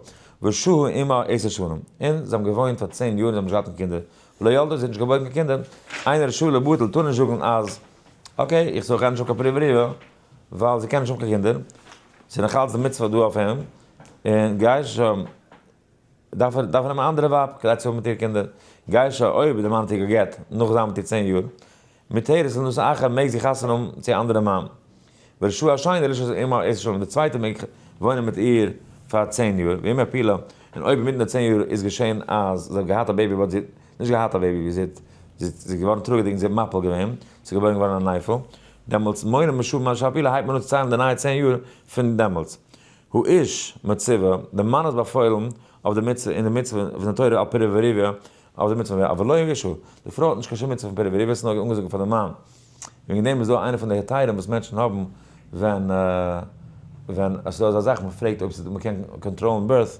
Speaker 1: ושהו עמה עשר שנים, און זיי האבן געוואוינט פאר 10 יאר און זיי האבן נישט געהאט קיין קינדער, ולא ילדה, זי האט נישט געבוירן קיין קינדער, אינו רשאי לבטל, טאר נישט זאגן אז okay, איך זאל גיין נישט האבן קיין פריה ורביה, ווייל זי קען נישט האבן קיין קינדער, ס'איז נאך אלץ די מצוה דא אויף אים, און גירשה דארף ער דארף ער נעמען א אנדערע ווייב כדי צו האבן מיט איר קינדער, גירשה אויב די מאן האט איר גע'גט נאך זיין מיט איר 10 יאר, מותרת לנשא אחר מעג זי חתונה האבן צו א אנדערע מאן, ורשאי השני לשהות עמה עשר שנים, די צווייטע מעג וואוינען מיט איר פאר 10 יאר, ואם הפילה, און אויב אינמיטן די 10 יאר איז געשען אז זי האט געהאט א baby but זי האט נישט געהאט א baby, זי האט זי איז געווארן טראגעדיג און זי האט מפיל געווען, ס'איז געבוירן געווארן א נייפל, דעמאלטס מונה משעה מה שהפילה הייבט מען אן צו ציילן די נייע 10 יאר פון דעמאלטס. האיש מצווה, די מאן איז באפוילן אויף די מצוה אין די מצוה פון די תורה על פריה ורביה, אויף די מצוה, אבל לא האשה, די פרוי האט נישט קיין שום מצוה פון פריה ורביה, עס איז נאר אנגעזאגט פאר די מאן. וועגן דעם איז דא איינע פון די היתרים וואס מענטשן האבן ווען ווען עס איז דא אזא זאך מען פרעגט אויב מען קען control ן birth,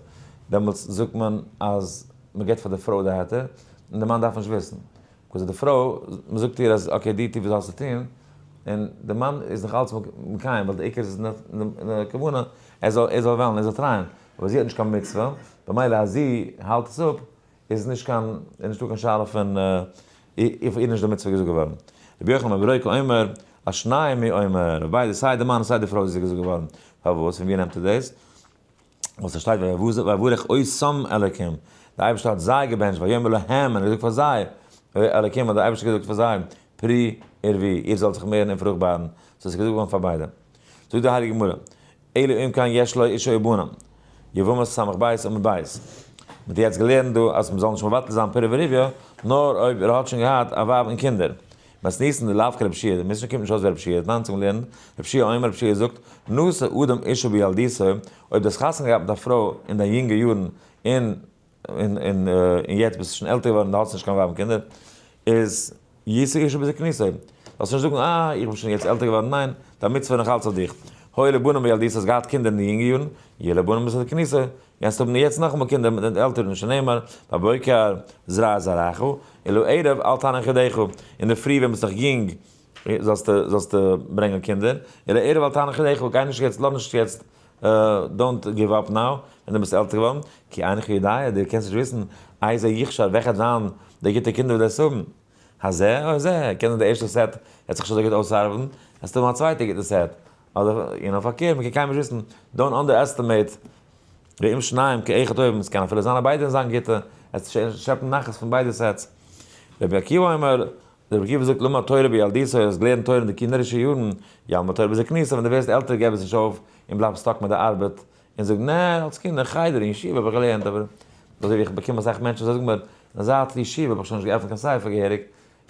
Speaker 1: דעמאלטס זאגט מען אז מען געבט פאר די פרוי די היתר און די מאן דארף נישט וויסן. because די פרוי, מען זאגט איר אז okay דו טו וואס האסט צו טון, און די מאן איז נאך אלץ מקיים ווייל די עיקר איז אין די כוונה ער זאל ער זאל וועלן ער זאל try ען, אבער זי האט נישט קיין מצוה, במילא אז זי האלט עס אפ איז נישט קיין איז נישטא קיין שאלה פון אויף איר נישט די מצוה געזאגט געווארן. רבי יוחנן בן ברוקה אומר, על שניהם הוא אומר, אויף ביידע סיי די מאן און סיי די פרוי איז עס געזאגט געווארן. פארוואס? פון ווי נעמט ער דאס? וואס עס שטייט ויברך אותם אלקים, דער אייבערשטער האט זיי געבענטשט, ויאמר להם, און ער האט געזאגט פאר זיי, אלקים האט דער אייבערשטער געזאגט פאר זיי, פרו ורבו, איר זאלט זיך מערן און פרוכטבארן, ס'איז געזאגט געווארן פאר ביידע. זאגט די הייליגע גמרא, אלא אם כן יש לו אשה ובנים, יבמות סמך בית עמוד בית. מען האט יעצט געלערנט דא אז מען זאל נישט מבטל זיין פריה ורביה, נאר אויב ער האט שוין געהאט א ווייב און קינדער. מתניתין דלאו כרבי יהושע, די משנה קומט נישט אויס ווי רבי יהושע, תנן צום לערנען, רבי יהושע אומר, רבי יהושע זאגט, נשא אדם אשה בילדותו, אויב דו האסט חתונה געהאט מיט א פרוי אין דיין יונגע יארן, און. און יעצט ביסטו שוין עלטער געווארן דו האסט נישט קיין ווייב און קינדער, איז ישא אשה בזקנותו, זאלסט נישט זאגן אה איך בין שוין יעצט עלטער געווארן, ניין, דיין מצוה איז נאך אלץ אויף דיך, היה לו בנים בילדותו האסט געהאט קינדער אין די יונגע יארן, יהיה לו בנים בזקנותו, גייסט האבן יעצט נאכאמאל קינדער מיט די עלטערן, שנאמר, בבוקר זרע זרעך, ולערב אל תנח ידך, אינדערפרי ווען ביסט נאך יונג זאלסטו זאלסטו ברענגען קינדער, ולערב אל תנח ידך, גיי נישט יעצט, לאז נישט יעצט, don't give up now, ווען דו ביסט עלטער געווארן, כי אינך יודע, דו קענסט נישט וויסן, איזה יכשר, וועלכע זיין די גוטע קינדער וואס דו וועסט האבן, הזה או זה, קען זיין די ערשטע set וועט זיך נישט אזוי גוט אויסארבעטן, וועסטו האבן א צווייטע גוטע set, אדער יו נאו פארקערט, מען קען קיינמאל נישט וויסן, don't underestimate ואם שניים כאחד טובים, עס קען אפילו זיין אז ביידע זענען גוטע, עס שעפן נחת פון ביידע sets. רבי עקיבא אומר, רבי עקיבא זאגט למד תורה בילדותו, האסט געלערנט תורה אין די קינדערישע יארן, ילמד תורה בזקנותו, ווען דו ווערסט עלטער געב עס נישט אויף און בלייב stuck מיט די ארבעט, און זאג נע, אלס קינד אין חדר אין ישיבה האב איך געלערנט, אבער אזוי ווי איך באקום אסאך מענטשן זיי זאגן מיר, זייט ישיבה האב איך שוין נישט געעפנט קיין ספר געהעריג,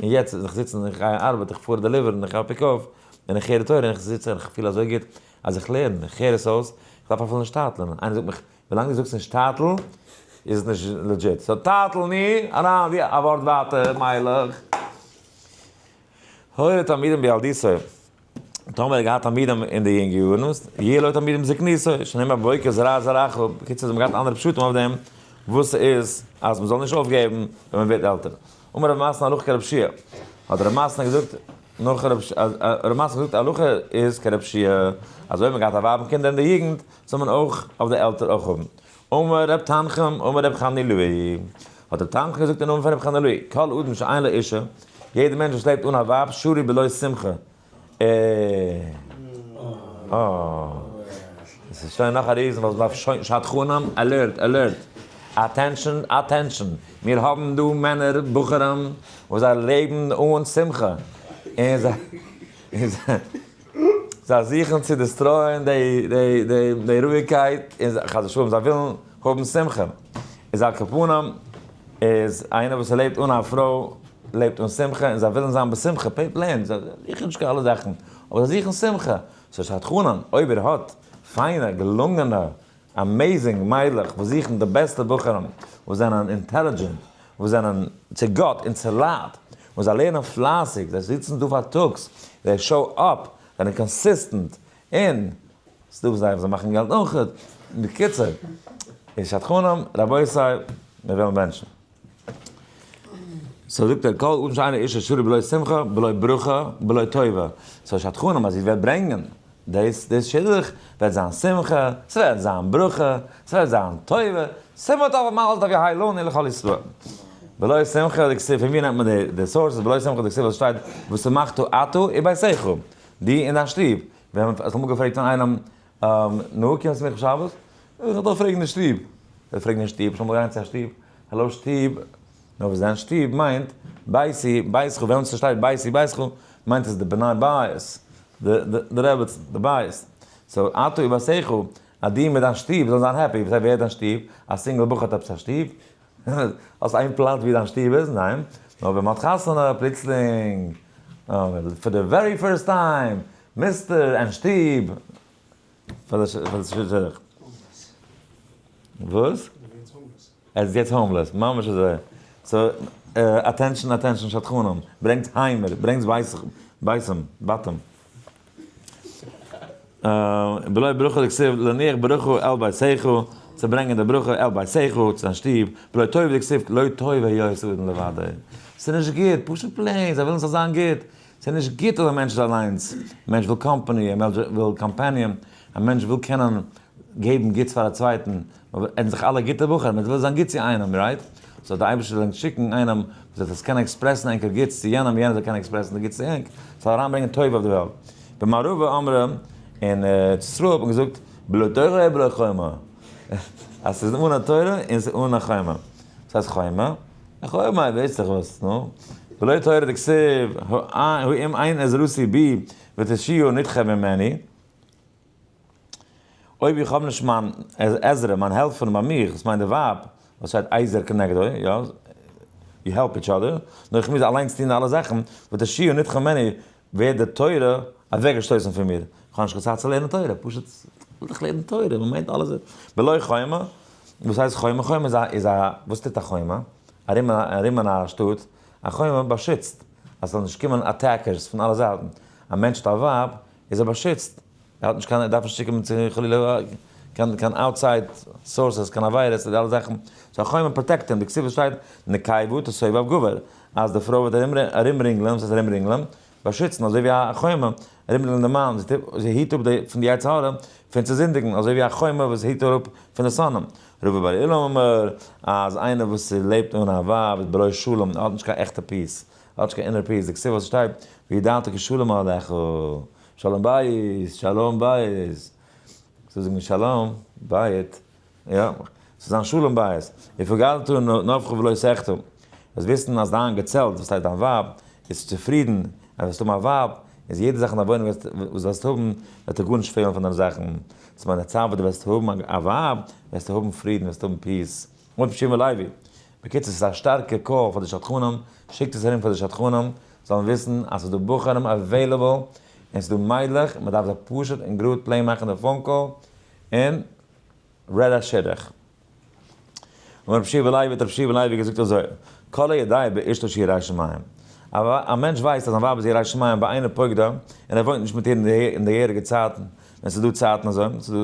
Speaker 1: און יעצט איך זיץ און איך גיי אין ארבעט, איך פאר deliver ן, איך כאפ pick אויף, און איך הער די תורה און איך זיץ און איך פיל אזוי גוט אז איך לערן, איך הער עס אויס, איך דארף אפילו נישט טייטלען, איינער זאגט מיך, ווילאנג דו זאגסט נישט טייטל, איז עס נישט legit, so טייטל ני, אריין ווי א ווארט ווייטער, מיילעך. היו לו תלמידים בילדותו, טאמער ער האט געהאט תלמידים אין די יונגע יארן, יהיו לו תלמידים בזקנותו, שנאמר בבוקר זרע זרעך, בקיצור זיי האבן געהאט אנדערע פשטים אויף דעם, וואס איז אז מען זאל נישט אויפגעבן ווען מען ווערט עלטער. אמר רב מתנא הלכה כרב שיע, האט רב מתנא געזאגט נאך רב רב מתנא געזאגט הלכה איז כרב שיע, אז אויב מען געהאט א ווייב און קינדער אין די יוגנט, זאל מען אויך אויף די עלטער אויך האבן. אמר רב תנחום אמר רב חנילאי, האט רב תנחום געזאגט אין נאמען פון רב חנילאי, כל אדם שאין לו אישה, יעדער מענטש וואס לעבט אן א ווייב שרוי בלא שמחה, אה. אה. עס איז שוין נאך א reason וואס מ'דארף שוין שדכנים alert alert attention attention מיר האבן דא מענער בחורים וואס זיי לעבן אן שמחה און זיי זיי זוכן צו destroy ען די די די די רואיגקייט און חס ושלום זיי ווילן האבן שמחה איז על כל פנים איז איינער וואס לעבט אן א פרוי לעבט אן שמחה און זיי ווילן זיין בשמחה plain זיי זוכן נישט קיין אלע זאכן אבער זיי זוכן שמחה so שדכנים אויב איר האט פיינע געלונגענע amazing מיידלעך וואס זוכן די בעסטע בחורים וואס זענען intelligent וואס זענען צו גאט און צו לייט וואס זיי לערנען פלייסיג זיי זיצן דא פארטאגס זיי show up זענען consistent און ס'דא וואס זיי מאכן געלט אויכעט בקיצור איז שדכנים רבותי מיר ווילן בענטשן. so זאגט ער כל אדם שאינו איש שרוי בלא שמחה בלא ברכה בלא טובה, so שדכנים אז איר וועט ברענגען דאס דאס שידוך וועט זיין שמחה, ס'וועט זיין ברכה, ס'וועט זיין טובה, שמחה טובה מזל טוב יהא לנו ולכל ישראל. בלא שמחה דכתיב, פון ווי נעמט מען די די sources, בלא שמחה דכתיב וואס שטייט ושמחת אתה וביתך, דו און דיין שטוב, ווען מ'האט אמאל געפרעגט פון איינעם נו, קומסט מיך שבת? איך דארף פרעגן די שטוב. זיי פרעגן אין שטוב, שוין אמאל געגאנגען צו א שטוב, האלא שטוב, נאר וואס דיין שטוב מיינט, ביתי, ביתך, ווען ס'שטייט ביתי ביתך, מיינט עס די בני בית, די רעבעצן, די בית. so אתה וביתך, אז דו מיט דיין שטוב זאלן זיין happy, וואס הייסט ווער איז דיין שטוב? א single בחור האט עפעס א שטוב? האסט איין פלאץ ווי דיין שטוב איז? ניין. נאר ווען מ'האט חתונה, פלוצלינג, for the very first time, mister and שטוב, פאר די שידוך. וואס? ער איז יעצט homeless, ממש אזוי. so, attention attention שדכנים, ברענגטס היימער, ברענגטס בייסים, בתים. בלא ברכה דכתיב להניח ברכה על ביתך, צו ברענגען די ברכה על ביתך, צו דיין שטוב, בלא טוב דכתיב לא טוב היות האדם לבדו. ס'איז נישט גוט, פשוט plain, זיי ווילן ס'זאל זיין גוט. ס'איז נישט גוט אז א מענטש איז אליינס, א מענטש וויל קאמפאני, א מענטש וויל companion, א מענטש וויל קענען געבן גוטס פאר א צווייטן, ענד זיך אלע גוטע בחורים, מען וויל זיין גוט צו איינעם, right? so די אייבערשטער זאל ענק שיקן איינעם וואס וועט עס קענען express ן ענקער גוטס צו יענעם, יענער זאל קענען express ן די גוטס צו ענק, ס'זאל אריינברענגען טוב אויף די וועלט. במערבא אמרי, אין ארץ ישראל האט מען געזאגט, בלא תורה ובלא חומה, אז ס'איז אן א תורה און ס'איז אן א חומה. וואס הייסט חומה? א חומה ווייס איך וואס, נו. בלא תורה דכתיב, האם אין עזרתי בי ותושי' נדחה ממני. אויב איך האב נישט מיין עזרה, מיין העלפער ביי מיך, דאס מיינט די ווייב, וואס שטייט עזר כנגדו, יא, you help each other, נאר איך מוז אליינס טון אלע זאכן, ותושי' נדחה ממני, ווערט די תורה אוועקגעשטויסן פון מיר, איך האב נישט קיין צייט צו לערנען תורה, פשוט וויל איך לערנען תורה, מען מיינט אלעס בלא חומה. וואס הייסט חומה? חומה איז א, איז א, וואס טוט א חומה? ארום, ארום אין א שטאט, א חומה באשיצט אז ס'זאל נישט קומען attackers פון אלע זייטן. א מענטש האט א ווייב, איז ער באשיצט, ער האט נישט קיין, ער דארף נישט צוקומען צו חלילה קיין קיין outside sources, קיין עבירות, די אלע זאכן. so א חומה protect אים, דכתיב שטייט נקבה תסובב גבר, אז די פרוי וועט ארומרינגלען, וואס הייסט ארומרינגלען? באשיצן, אזוי ווי א חומה, ארומרינגלען די מאן, זי היט אפ די פון די יצר הרע פון צו זינדיגן, אזוי ווי א חומה וואס היט אראפ פון די שונאים. רבא בר אילא אמר, אז איינער וואס לעבט אן א ווייב איז בלא שלום, ער האט נישט קיין עכטע peace, ער האט נישט קיין inner peace, דכתיב וואס שטייט, וידעת כי שלום אהליך, שלום בית, שלום בית, זאל זאגן שלום בית, יא, ס'זאל זיין שלום בית, ופקדת נוך ולא תחטא, זאלסט וויסן אז דיין געצעלט, וואס הייסט דיין ווייב, איז צופרידן, אז וועסט האבן א ווייב, איז יעדע זאך אין דיין וואוינונג וואס וועסט האבן, וועט דיר גארנישט פעלן פון דיינע זאכן, ס'איז מיין עצה וואס דו וועסט האבן א ווייב, וועסטו האבן פרידן, וועסטו האבן peace. אמר רבי יהושע בן לוי. בקיצור, ס'איז א שטארקע call פאר די שדכנים, שיקט עס ארום פאר די שדכנים, זאלן וויסן אז ס'איז דא בחורים available, און ס'איז דא מיידלעך, מ'דארף זיי פשוט און גראד plain מאכן די phone call, און רעד א שידוך. אמר רבי יהושע בן לוי האט רבי יהושע בן לוי געזאגט אזוי, כל היודע באשתו שהיא יראת שמים, א מענטש ווייסט אז זיין ווייב איז יראת שמים ואינו פוקדה, און ער וואוינט נישט מיט איר אין די געהעריגע צייטן, ווען ס'איז דא צייטן אזוי, ס'איז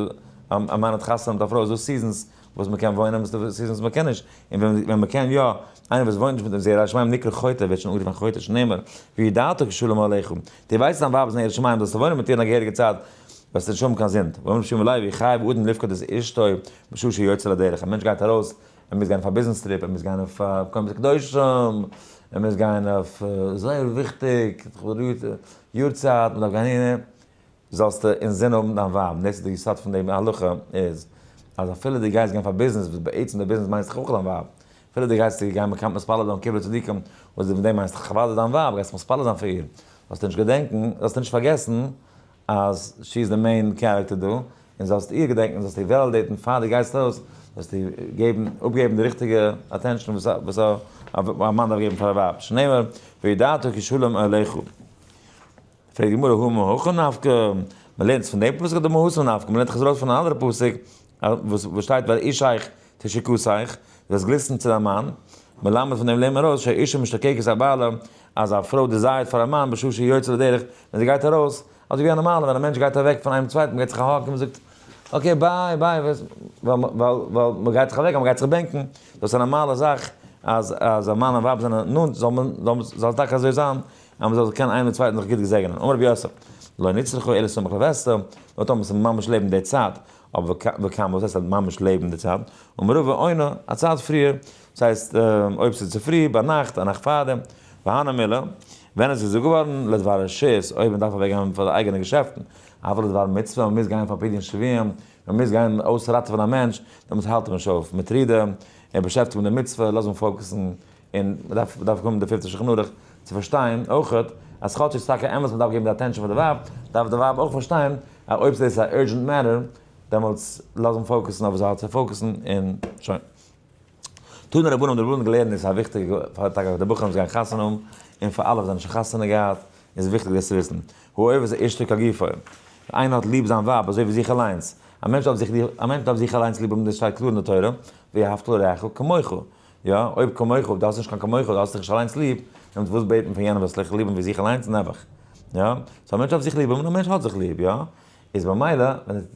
Speaker 1: דא א מאן האט חתונה מיט א פרוי איז דא seasons וואס מ'קען וואוינען און ס'איז דא seasons וואס מ'קען נישט, און ווען מ'קען יא, איינער וואס וואוינט נישט מיט אים איז יראת שמים נקרא חוטא ווערט שוין אנגערופן חוטא שנאמר וידעת כי שלום אהלך, דו ווייסט אז דיין ווייב איז אין יראת שמים זאלסטו וואוינען מיט איר אין א געהעריגע צייט, וועסטו נישט האבן קיין זינד. ואמר רבי שמעון בן לוי, חייב אדם לפקוד את אשתו בשעה שיוצא לדרך, א מענטש גייט ארויס, ער מוז גיין אויף א business trip, ער מוז גיין אויף מקומות הקדושים, ער מוז גיין אויף, זייער וויכטיג, יארצייט, מען דארף גיין אהין, זאלסטו אינזין האבן דיין ווייב, און דאס איז די יסוד פון די הלכה איז, אז אפילו דו גייסט גיין פאר ביזנעס, וואס בעצם די ביזנעס מיינט זיך אויך דיין ווייב, אפילו דו גייסט גיין מקיים מתפלל זיין קברי צדיקים, וואס פון דעם מיינסטו אוודאי דיין ווייב, גייסט מתפלל זיין פאר איר, זאלסטו נישט געדענקן, זאלסטו נישט פארגעסן אז she איז די main character דא, און זאלסט איר געדענקן, זאלסט איר validate ן פאר דו גייסט ארויס, זאלסט איר געבן, אפגעבן די ריכטיגע attention וואס א מאן דארף געבן פאר א ווייב, שנאמר וידעת כי שלום אהלך. פרעגט די גמרא הא מהכא נפקא, מען לערנט עס פון דעם פסוק אדער מהתם נפקא, מען לערנט דאך עס ארויס פון אן אנדערע פסוק וואס שטייט ואל אישך תשוקתך, דו וועסט גליסטן צו דיין מאן, מלמד פון דעם לערנט מען ארויס שהאשה משתוקקת אל בעלה, אז א פרוי desire ט פאר א מאן בשעה שיוצא לדרך, ווען זי גייט ארויס, אזוי ווי א נארמאלע ווען א מענטש גייט אוועק פון איינעם צווייטן מען געבט זיך א hug און מען זאגט okay bye bye, ווייל מען גייט זיך אוועק אז מען גייט זיך בענקן, דאס איז א נארמאלע זאך אז אז א מאן און ווייב זענען נאנט זאל מען זאל טאקע אזוי זיין אז מען זאל זיך קענען איינער מיט צווייטן זיך גוט געזעגענען. אמר רבי יוסף, לא נצרכא אלא סמוך לווסתה, נאר טאמער ס'איז ממש לעבן די צייט, אבער וכמה, וואס הייסט ממש לעבן די צייט? אמר רבא, עונה, א צייט פריער, דאס הייסט אויב ס'איז צופרי, ביינאכט, א נאכט פארדעם, והני מילי, ווען איז געזאגט געווארן, לדבר רשות, אויב מען דארף אוועק גיין פאר די אייגענע געשעפטן, אבל לדבר מצוה, מען מוז גיין פאר פדיון שבויים, מען מוז גיין אויסראטעווען א מענטש, דעמאלטס האלט מען נישט אויף מיט טרידה, ער באשעפטיגט מיט די מצוה, לאז אים focus ן, און מען דארף מען דארף האבן די פיפטע שולחן ערוך צו פארשטיין אויכעט אז כאטש איז טאקע אמת מען דארף געבן די attention פאר די ווייב, דארף די ווייב אויך פארשטיין אז אויב ס'איז א urgent matter דעמאלטס לאז אים focus ן אויף וואס ער האט צו focus ן און שוין. תנו רבנן די רבנן געלערנט דאס איז א וויכטיגע פאר טאקע פאר די בחורים וואס גייען חתונה האבן און פאר אלע וואס זענען שוין חתונה געהאט איז וויכטיג דאס צו וויסן. האוהב את אשתו כגופו, איינער האט ליב זיין ווייב אזוי ווי זיך אליינס, א מענטש דארף זיך א מענטש דארף זיך אליינס ליב האבן דאס שטייט קלאר אין די תורה, ואהבת לרעך כמוך, יא, אויב כמוך, דו האסט נישט קיין כמוך, דו האסט זיך נישט אליינס ליב, דעמאלטס וואס בעט מען פון יענעם זאלסט זיך ליב האבן ווי זיך אליינס? נעבעך. יא, so א מענטש דארף זיך ליב האבן און א מענטש האט זיך ליב, יא? איז במילא,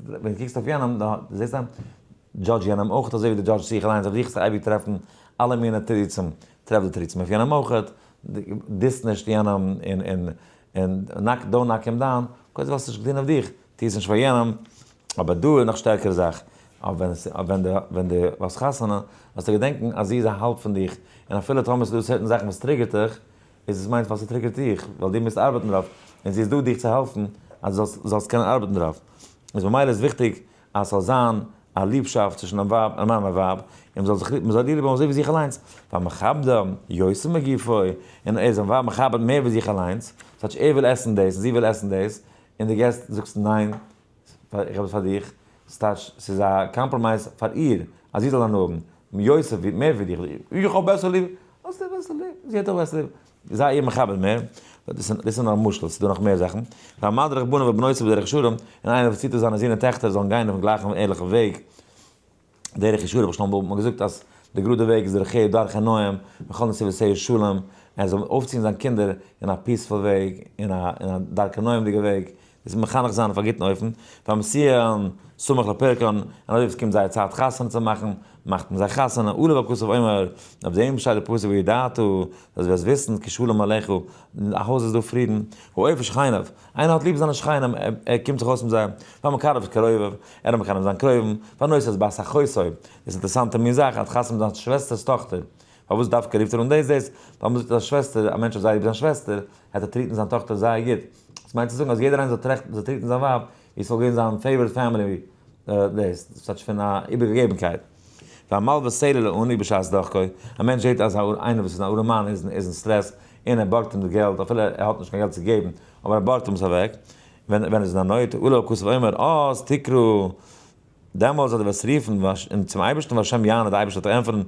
Speaker 1: ווען דו קוקסט אויף יענעם, דו זעסט אים, judge יענעם אויך אזוי ווי דו judge סט זיך אליינס, אויף דיך וועסטו אייביג טרעפן אלע מיני תירוצים, טרעף די תירוצים אויף יענעם אויך, diss נישט יענעם און און און knock, don't knock him down, קודם האסטו נישט געטון אויף דיך, טו עס נישט פאר יענעם, אבער דא איז נאך שטערקערע זאך, אבער ווען די ווען די האסט חתונה, זאלסטו געדענקן אז זי איז א האלב פון דיך, און אפילו טאמער ס'איז דא certain זאכן וואס trigger ט דיך, איז עס מיינט ווייל ס' trigger ט דיך, ווייל דו מוזט ארבעטן דערויף, און זי איז דא דיך צו העלפן אז דו זאלסט זאלסט קענען ארבעטן דערויף. איז ממילא איז וויכטיג אז ס'זאל זיין א ליבשאפט צווישן דעם ווייב און מאן און ווייב, און מ'זאל זיך מ'זאל איר ליב האבן אזוי ווי זיך אליינס, והמכבדה יותר מגופו, און ער איז זיין ווייב מכבד מער ווי זיך אליינס, ס'טייטש ער וויל עסן דאס און זי וויל עסן דאס, און דו געסט זאגסט ניין, איך האב עס פאר דיך, ס'טייטש ס'איז א compromise פאר איר אז זי זאל הנאה האבן, יוסף ווי מער ווי דיך, איך האב בעסער ליב, האסטו בעסער ליב, זי האט אויך בעסער ליב, זיי איר מכבד מער, דאס איז נאר א משל, ס'איז דא נאך מער זאכן, והמדריך בניו ובנותיו בדרך ישרים, און איינער וואס ציט אויס זיינע זין און טעכטער זאלן גיין אויפן גלייכן און ערליכן וועג. דרך ישרה האב איך שוין אמאל געזאגט אז די גראדע וועג איז דרכי דרכי נועם וכל נתיבותיה שלום, ער זאל אויפציען זיין קינדער אין א peaceful וועג, אין א דרכי נועם'דיגע וועג, דאס מחנך זיין אויף א גוטן אופן, והמסיען סמוך לפרקן, און אזוי ווי עס קומט זייער צייט חתונה צו מאכן, מאכט מען זיי חתונה, עליו הכתוב אומר, אויף דעם שטייט די פסוק וידעת, אז וועסט וויסן כי שלום אהלך, אין א הויז איז דא פרידן, האוהב שכניו, איינער האט ליב זיינע שכנים, ער קומט זיך אויס מיט זיי, והמקרב קרוביו, ער איז מקרב זיין קרובים, והנושא את בת אחותו, דאס איז אינטערעסאנטע מין זאך, ער האט חתונה מיט זיין שוועסטער'ס טאכטער, פארוואס דווקא רופט ער אן דאס דאס, ווייל מ'זאגט אז א שוועסטער, א מענטש האט זייער ליב זיין שוועסטער, העט ער treat ן זיין טאכטער זייער גוט, דאס מיינט צו זאגן אז יעדער איינער זאל טרעכטן זאל treat ן זיין ווייב ווי עס וואלט געווען זיין favorite family דאס, דאס טייטש פון א איבערגעגעבנקייט. והמלוה סלע לעני בשעת דחקו, א מענטש זעט אז איינער וואס איז אן ארעמאן איז אין סטרעס און ער בארגט אים די געלט אפילו ער האט נישט קיין געלט צו געבן אבער ער בארגט אים עס אוועק ווען ער איז אין א נויט, עליו הכתוב אומר אז תקרא דעמאלס אז דו וועסט רופן און צום אייבערשטן והשם יענה, דער אייבערשטער וועט דיך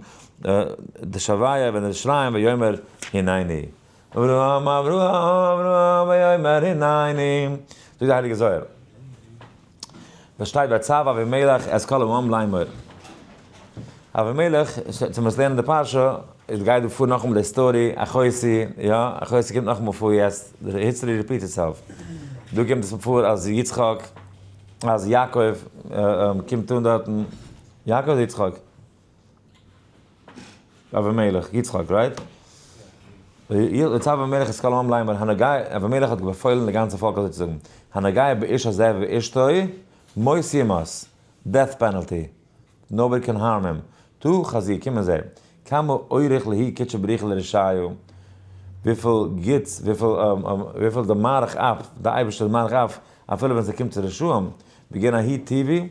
Speaker 1: ענטפערן, תשוע ווען ער שרייען ויאמר הנני. אברהם אברהם אברהם ויאמר הנני. זאגט דער הייליגער זוהר, וואס שטייט ויצו אבימלך את כל העם לאמור. אבימלך, צו מיר לערנען די פרשה, איז גייט דא פאר נאכאמאל די story, אחותי, יא, אחותי קומט נאכאמאל פאר יעצט, די history repeat itself. דא קומט עס פאר אז יצחק, אז יעקב קומט אן דארטן, יעקב אדער יצחק? אבימלך, יצחק, right? ויצו אבימלך את כל העם לאמר, הנוגע, אבימלך האט באפוילן די גאנצע פאלק אזוי צו זאגן, הנוגע באיש הזה ובאשתו, מות יומת, death penalty, nobody can harm him, תא חזי, קום און זע, כמה אוריך להו קודשא בריך הוא לרשיעיא, וויפיל גוטס, וויפיל די מאריך אף, די אייבערשטער איז מאריך אף, אפילו ווען ס'קומט צו רשעים, בגין ההוא טיבא,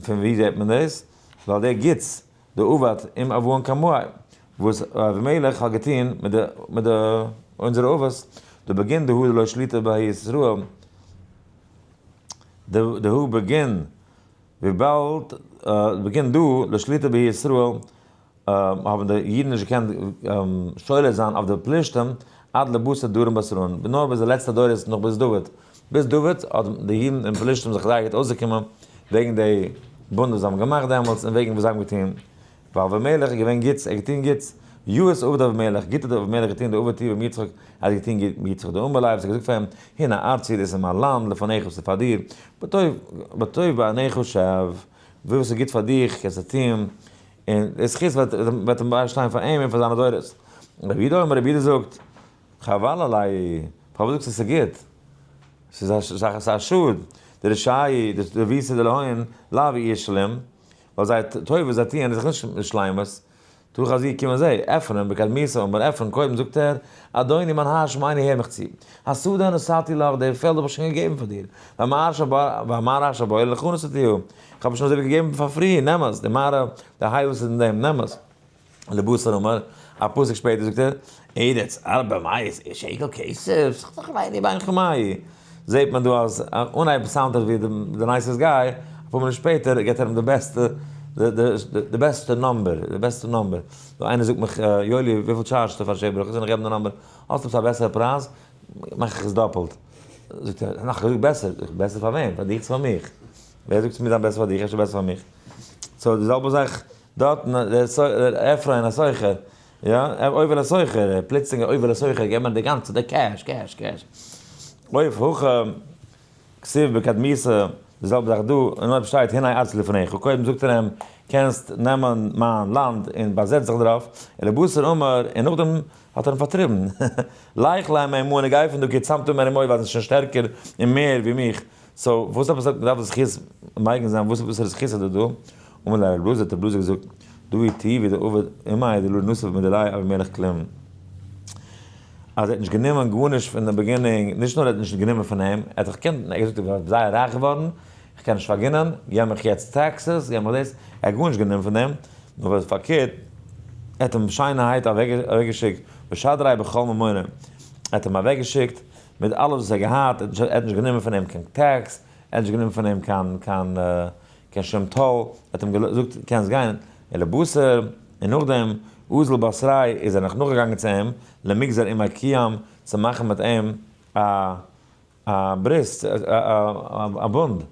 Speaker 1: פון ווי זעט מען דאס? ווייל דער גוטס, די אבות עם אבוהון קמאי, וואס אבימלך האט געטון מיט די מיט די אונזערע אבות, דבגין דהוא דלא שליטא בהאי ישראל, דהוא בגין וויבאלד בגין דא לא שליטא בהאי ישראל, האבן די אידן נישט געקענט שולט זיין אויף די פלישתים עד לבשר דרום בתרין, נאר ביז די לעצטע דורות נאך ביז דוד, ביז דוד האט די אידן און פלישתים זיך זייער גוט אויסגעקומען וועגן די בונד וואס זיי האבן געמאכט דעמאלטס און וועגן וואס זיי האבן געטון, ווייל אבימלך איז געווען גוטס, ער האט געטון גוטס, יאות עבד אבימלך, גוט האט אבימלך געטון דעבד טיבא עם יצחק, ער האט געטון גוט מיט יצחק דאמר ליה, וואס ער האט געזאגט פאר אים, הנה ארצי דאס איז מיין לאנד, לפניך וואס איז פאר דיר, בטוב בעיניך שב, וואס איז גוט פאר דיך קענסטו טון, און די זכות וועט אים ביישטיין פאר אים און פאר זיינע דורות. רבי יהודה אומר, רבי יהודה זאגט, חבל עלי, פארוואס זאגסטו ס'איז גוט? ס'איז א שאד, די רשעי, די ויסע דלהון, לאו איהי שלים, ווייל זייער טובה וואס זיי טוען איז דאך נישט שלימות, תא חזי קום און זע, עפרון בקדמיתא אמר עפרון קודם זאגט ער, אדוני מיין האר שמעני הער מיך צו, השדה נתתי לך, די פעלד האב איך שוין געגעבן פאר דיר, והמערה אשר בה לך נתתיה, איך האב עס שוין אזוי ווי געגעבן פאר free, נעם עס, די מערה, די הייל וואס איז אין דעם, נעם עס. לבשר אמר, א פסוק שפעטער זאגט ער, ארץ ארבע מאות שקל כסף, ס'איז דאך ווייניג בין חמאי. זעט מען דא אז אנהייב sound ט ער ווי די nicest guy, אפאר מינוט שפעטער געט ער אים די בעסטע, די בעסטע number, די בעסטע number. דא איינער זאגט מיך, יואלי וויפיל טשארדזשסטו פאר שבע ברכות, און איך געב אים די number, האסט עפעס א בעסערע פרייז? מאך איך עס דאפלט. זאגט ער, נאך געזאגט בעסער, זאג איך, בעסער פאר וועם? פאר דיך צו פאר מיך? ווער זאגט ס'מוז זיין בעסער פאר דיך, אפשר בעסער פאר מיך? so די זעלבע זאך דארטן, דער עפרון הסוחר, יא, עובר לסוחר, פלוצלינג עובר לסוחר, געב מיר די גאנצע, די cash, cash, cash. אויף הכא כתיב בקדמיתא, די זעלבע זאך דא, און אויב שטייט הנה ארצי לפניך, קודם זאגט ער אים, קענסט נעמען מיין לאנד און באזעץ זיך דערויף, ולבתר אמר, און נאכדעם האט ער אים פארטריבן, לך לך מעמנו, גיי פון דא כי עצמת ממני מאוד, ווייל זיי זענען שוין שטערקער און מער ווי מיך, so וואס עפעס זאגט מ'דארף זכות מגין זיין, וואס וואסערע זכות איז דא דא? אמר ליה ר' אלעזר, האט ר' אלעזר געזאגט, דא היא טיבא דעבד עמיה דלא נסיב מדיליה אבימלך כלום. אז ער האט נישט גענומען גארנישט פון די beginning, נישט נאר ער האט נישט גענומען פון אים, ער האט דאך געקענט, ער האט געזאגט איך בין זייער רייך געווארן, איך קען נישט פארגינען, געב מיך יעצט taxes, געב מיך דאס, ער האט גארנישט גענומען פון דעם, נאר וואס פארקערט, ער האט אים שיינערהייט אוועקגעשיקט, ושדריה בכל ממוניה, ער האט אים אוועקגעשיקט מיט אלעס וואס ער האט געהאט, ער האט נישט גענומען פון אים קיין tax, ער האט נישט גענומען פון אים קיין קיין קיין שום toll, ער האט אים געזאגט קענסט גיין, ולבתר, און נאכדעם אזל בתריה איז ער נאך נאכגעגאנגען צו אים, למגזר עמיה קיום, צו מאכן מיט אים א א ברית, א בונד,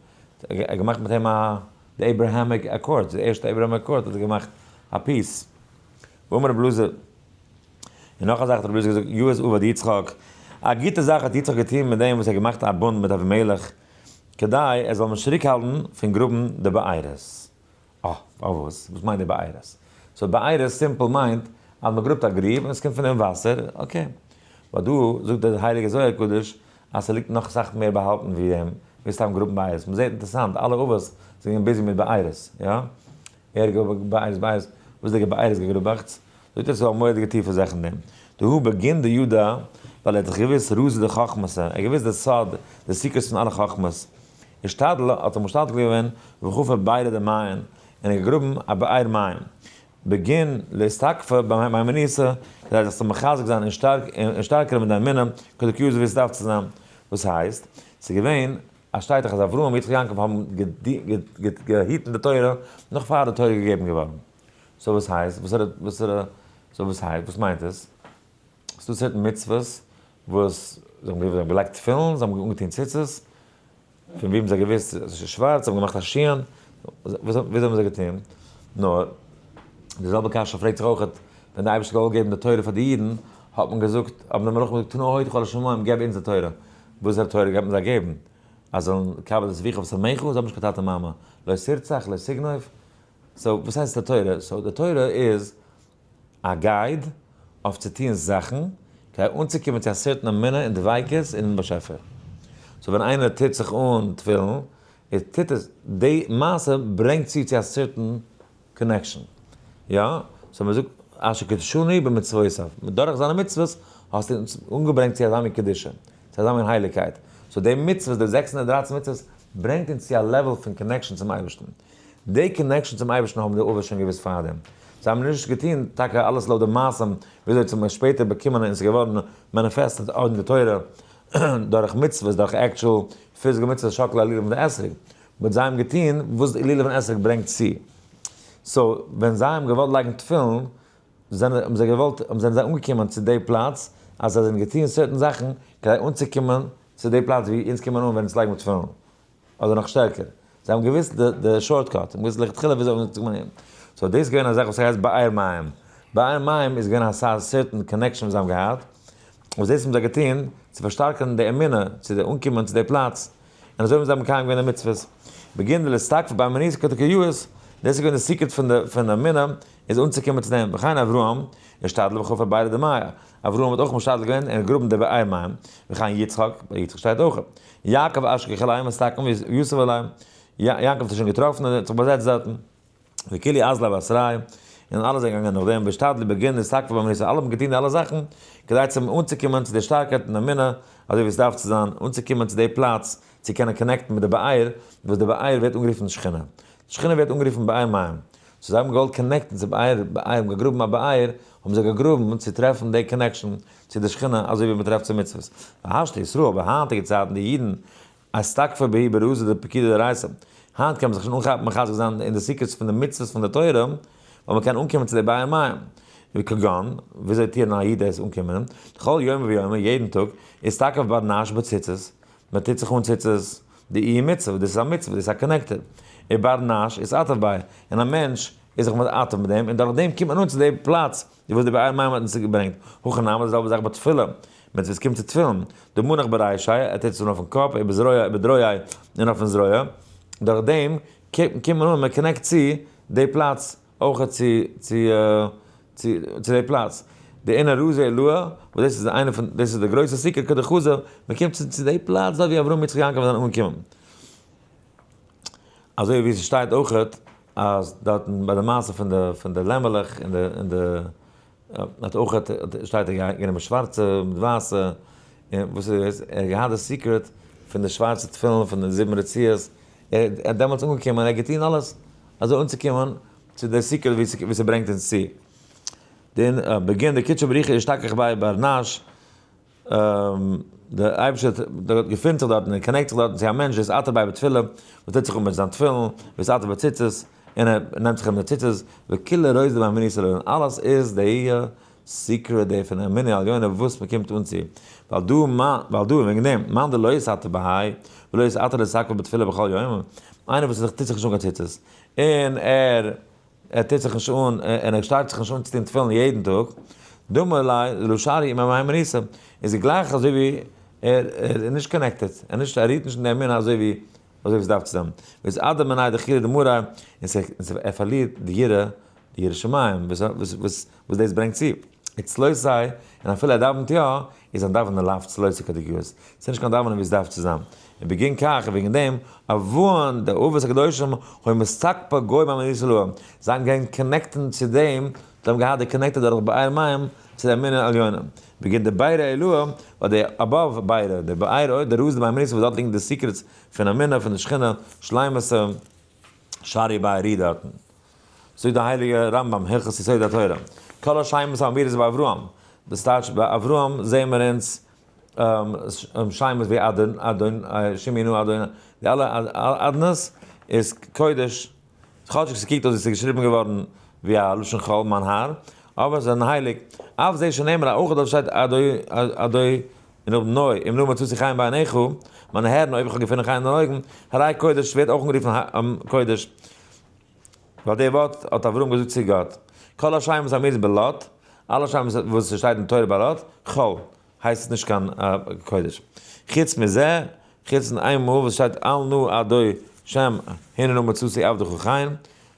Speaker 1: ער האט געמאכט מיט אים א. די Abrahamic Accords, די ערשטע Abrahamic Accord האט ער געמאכט א peace. ואמר רבי אלעזר, און נאך א זאך האט רבי אלעזר געזאגט, יאות עבד יצחק, א גוטע זאך האט יצחק געטון מיט דעם וואס ער האט געמאכט א בונד מיט אבימלך, כדי ער זאל נישט צוריקהאלטן פון גראבן די בארות. אה, פארוואס? וואס מיינט די בארות? so בארות simple מיינט אז מען גראבט א גריב און עס קומט פון דעם וואסער, okay. but דא זאגט דער הייליגער זוהר הקדוש אז ס'ליגט נאך אסאך מער באהאלטן ווי דעם, ווי סתם גראבן בארות. מ'זעט אינטערעסאנט, אלע אבות זענען busy מיט בארות, יא? ער גראבט בארות, בארות, וואס איז די בארות געגראבעכטס? זאגט ער ס'איז א מורא'דיגע טיפע זאך אין דעם. דהוא בגין דידע, ווייל ער האט דאך געוואוסט רזא דחכמתא, ער האט געוואוסט די סוד, די secrets פון אלע חכמות. השתדל, האט ער משתדל געווען, וחפר בארא דמיין, און ער האט געגראבן א באר מים. בגין לאתכפיא במהימנותא, כדי זיך צו מחזק זיין און שטארק און שטארקער מיט די אמונה, כדקא יאות ווי עס דארף צו זיין. וואס הייסט? ס'איז געווען א שטייט דאך אז אברהם יצחק יעקב האבן געהיטן די תורה נאך פאר די תורה איז געגעבן געווארן. so וואס הייסט? וואס וואס so וואס הייסט? וואס מיינט עס? ס'דא certain מצוות וואס זיי האבן געלייגט תפילין, זיי האבן אנגעטון ציצית, פון ווי האבן זיי געוואוסט אז עס איז שווארץ? זיי האבן געמאכט א שיען? וויאזוי האבן זיי געטון? נאר די זעלבע קשיא פרעגט זיך אויך ווען די אייבערשטער האט געוואלט געבן די תורה פאר די אידן, האט מען געזאגט, האבן די מלאכים געזאגט, תנה הודך על השמים, געב אונז די תורה. וואס תורה גייט מען זיי געבן? אז זיי זאלן כבד את אביך ואת אמך, זיי האבן נישט קיין טאטע מאמע, לא תרצח, לא תגנוב. so וואס הייסט די תורה? so די תורה איז א guide אויף צו טוען זאכן כדי אנצוקומען צו א certain אמונה און דביקות אינעם באשעפער. so ווען איינער טוט זיך אן תפילין, ער טוט עס, די מעשה ברענגט צו צו א certain connection. יא? so מען זאגט אשר קדשנו במצוותיו, דורך זיינע מצוות האסטו אונז אנגעברענגט צו אזא מין קדושה, צו אזא מין הייליגקייט. so די מצוות, די 613 מצוות, ברענגט אונז צו א level פון connection צום אייבערשטן. די connection צום אייבערשטן האבן די אבות שוין געוואוסט פארדעם. זיי האבן נישט געטון טאקע אלעס לויט די מעשים וויאזוי צו שפעטער באקומען און עס איז געווארן manifested אין די תורה דורך מצוות, דורך actual physical מצוות שקלא לולב און די אתרוג. but זיי האבן געטון וואס די לולב און אתרוג ברענגט צו. so ווען זיי האבן געוואלט לייגן תפילין זענען האבן זיי געוואלט זענען זיי אנגעקומען צו די פלאץ אז זיי זענען געטון certain זאכן כדי אנצוקומען צו די פלאץ ווי אונז קומען אן ווען אונז לייגן מיר תפילין. אדער נאך שטערקער, זיי האבן געוואוסט די shortcut, זיי האבן געוואוסט לכתחילה וויאזוי אנצוקומען אהין. so דאס איז געווען א זאך וואס הייסט באר מים. באר מים איז געווען א certain connection וואס זיי האבן געהאט, וואס דאס האבן זיי געטון צו פארשטארקערן די אמונה, צו אנקומען צו די פלאץ, און אזוי האבן זיי מקיים געווען די מצוות. בגין דלאתכפיא במהימנותא כדקא יאות, דאס איז געווען די secret פון די אמונה, איז אנצוקומען צו דעם. וכן אברהם, השתדל וחפר בארא דמיא, אברהם האט אויך משתדל געווען און געגראבן די באר מים, וכן יצחק, ביי יצחק שטייט אויך, יעקב אשכח אליהם אסתכן ויוסף אליהם, יעקב האט עס שוין געטראפן און האט זיך באזעצט דארטן, וכולהו אזלו בתריה, און אלע זענען געגאנגען נאך דעם, ואשתדלו בגין דאתכפיא במהימנותא, אלע האבן געטון די אלע זאכן, כדי צו אנצוקומען צו די שטארקייט און אמונה, אזוי ווי עס דארף צו זיין, אנצוקומען צו די פלאץ, צו קענען connect ן מיט די באר, וואס די באר ווערט אנגערופן שכינה. שכינה ווערט אנגערופן באר מים. so זיי האבן געוואלט connect ן צו באר, באר, האבן געגראבן א באר, האבן זיי געגראבן צו טרעפן די connection צו די שכינה אזוי ווי מען טרעפט צו מצוות. והשתא ישראל, ביי היינטיגע צייטן די אידן, אתכפיא בהו ברזא דפקודי דאורייתא, היינט קען מען זיך שוין אנכאפן מחזק זיין אין די secrets פון די מצוות פון די תורה, ווייל מען קען אנקומען צו די באר מים. וכגון, וויאזוי טוען א איד דאס אנקומען? כל יומא ויומא, יעדן טאג, אתכף בר נש בציצית, מען טוט זיך אן ציצית, דאיהי מצוה, דאס איז א מצוה, דאס איז א connector. ובר נש אתעטף ביה, און א מענטש איז זיך מתעטף מיט דעם, און דורך דעם קומט מען אן צו די פלאץ וואס די באר מים האט אונז געברענגט. הכי נמי, די זעלבע זאך ביי תפילה, מיט וואס קומט צו תפילין, דמנח ברישיה, ער טוט עס אן אויפן קאפ, ובזרועיה, ובדרועיה, און אויפן זרוע, דורך דעם קומט מען אן, מען connect צו די פלאץ אויך צו צו צו צו די פלאץ. דאינון רזי עילאה, וואס דאס איז איינע פון, דאס איז די גרויסע סוכה כדחזא, מען קומט צו צו די פלאץ דארט ווי אברהם יצחק יעקב זענען אנגעקומען. אזוי ווי ס'שטייט אויכעט אז דארטן ביי די מעשה פון די פון די לעמעלעך און די און די האט אויכעט שטייט ער גענומען שווארצע מיט ווייסע, און וואס איז דאס? ער האט געהאט די secret פון די שווארצע תפילין פון די זיבן רצועות, ער איז דעמאלטס אנגעקומען, ער האט געטון אלעס אזוי אנצוקומען צו די secret ווי ס'ברענגט אונז צו. דען בגין דקודשא בריך הוא אשתכח ביה בר נש, דער אייבערשטער געפינט זיך דארטן און connect זיך דארטן צו א מענטש, דאתעטף ביה בתפילין, וואס טוט זיך אן מיט זיין תפילין, ואתעטף בציצית, און ער נעמט זיך ארום די ציצית, וכולא רזא דמהימנותא עליא, און אלעס איז די secret די פון אמונה עליונה וואס מען קומט אן צו, ווייל דא, ווייל דא, וועגן דעם, מאן דלא אתעטף בהאי, ולא אתעטף לאתכפיא בתפילה בכל יומא. איינער וואס טוט זיך נישט אן קיין ציצית, און ער ער טוט זיך נישט אן, און ער שטארקט זיך נישט אן צו טון תפילין יעדן טאג, דומה לי דלא שרי עם המהימנותא, איז גלייך אזוי ווי ער איז נישט connected, ער נישט ער רוהט נישט אין די אמונה אזוי ווי אזוי ווי עס דארף צו זיין, וואס אדם מנאי דחילו דמריה, און ער פארלירט די יראה, די יראת שמים וואס וואס וואס דאס ברענגט צו. וצלותי, און אפילו ער דאווענט יא, איז זיין דאווענען לאו צלותא כדקיות, ס'איז נישט קיין דאווענען ווי עס דארף צו זיין. און בגין כך, און וועגן דעם, אבוהן, די אבות הקדושים, היו מסתקפא גוי מאמין ישראל, זיי האבן געווען connected צו דעם, זיי האבן געהאט די connected דורך באר מים צו די אמונה עליונה. בגין די בירא עילאה, ווייל די above בירא, די באר די רז דמהימנותא וואס דארט ליגן די secrets פון אמונה, פון די שכינה, שלימות, שרי בארי דארטן. זאגט די הייליגע רמב ם, הלכות יסודי התורה, כל השמות האמורות באברהם, דאס טייטש ביי אברהם זעהן מיר אונז שמות ווי אדון, אדון, שמי נא אדון, די אלע אדנות איז קודש, כאטשיג ס'קוקט אויס ווי ס'איז געשריבן געווארן ווי א לשון חול מיין האר, אבער זיי זענען הייליג, אף זה שנאמר אויך דארט שטייט אדון און אויב נוי, אם נא מצאתי חן בעיניך, מיינע הערן, אויב איך האב געפונען חן אין דיינע אויגן, הרי קודש ווערט אויך אנגערופן קודש, ווייל די ווארט האט אברהם געזאגט צו גאט, כל השמות האמורות בלוט, אלע שמות וואס עס שטייט אין תורה ביי לוט, חול, הייסט עס נישט קיין קודש. חוץ מזה, חוץ פון איין מאל וואס שטייט אל נא אדון שם הנה נא מצאתי עבדך חן,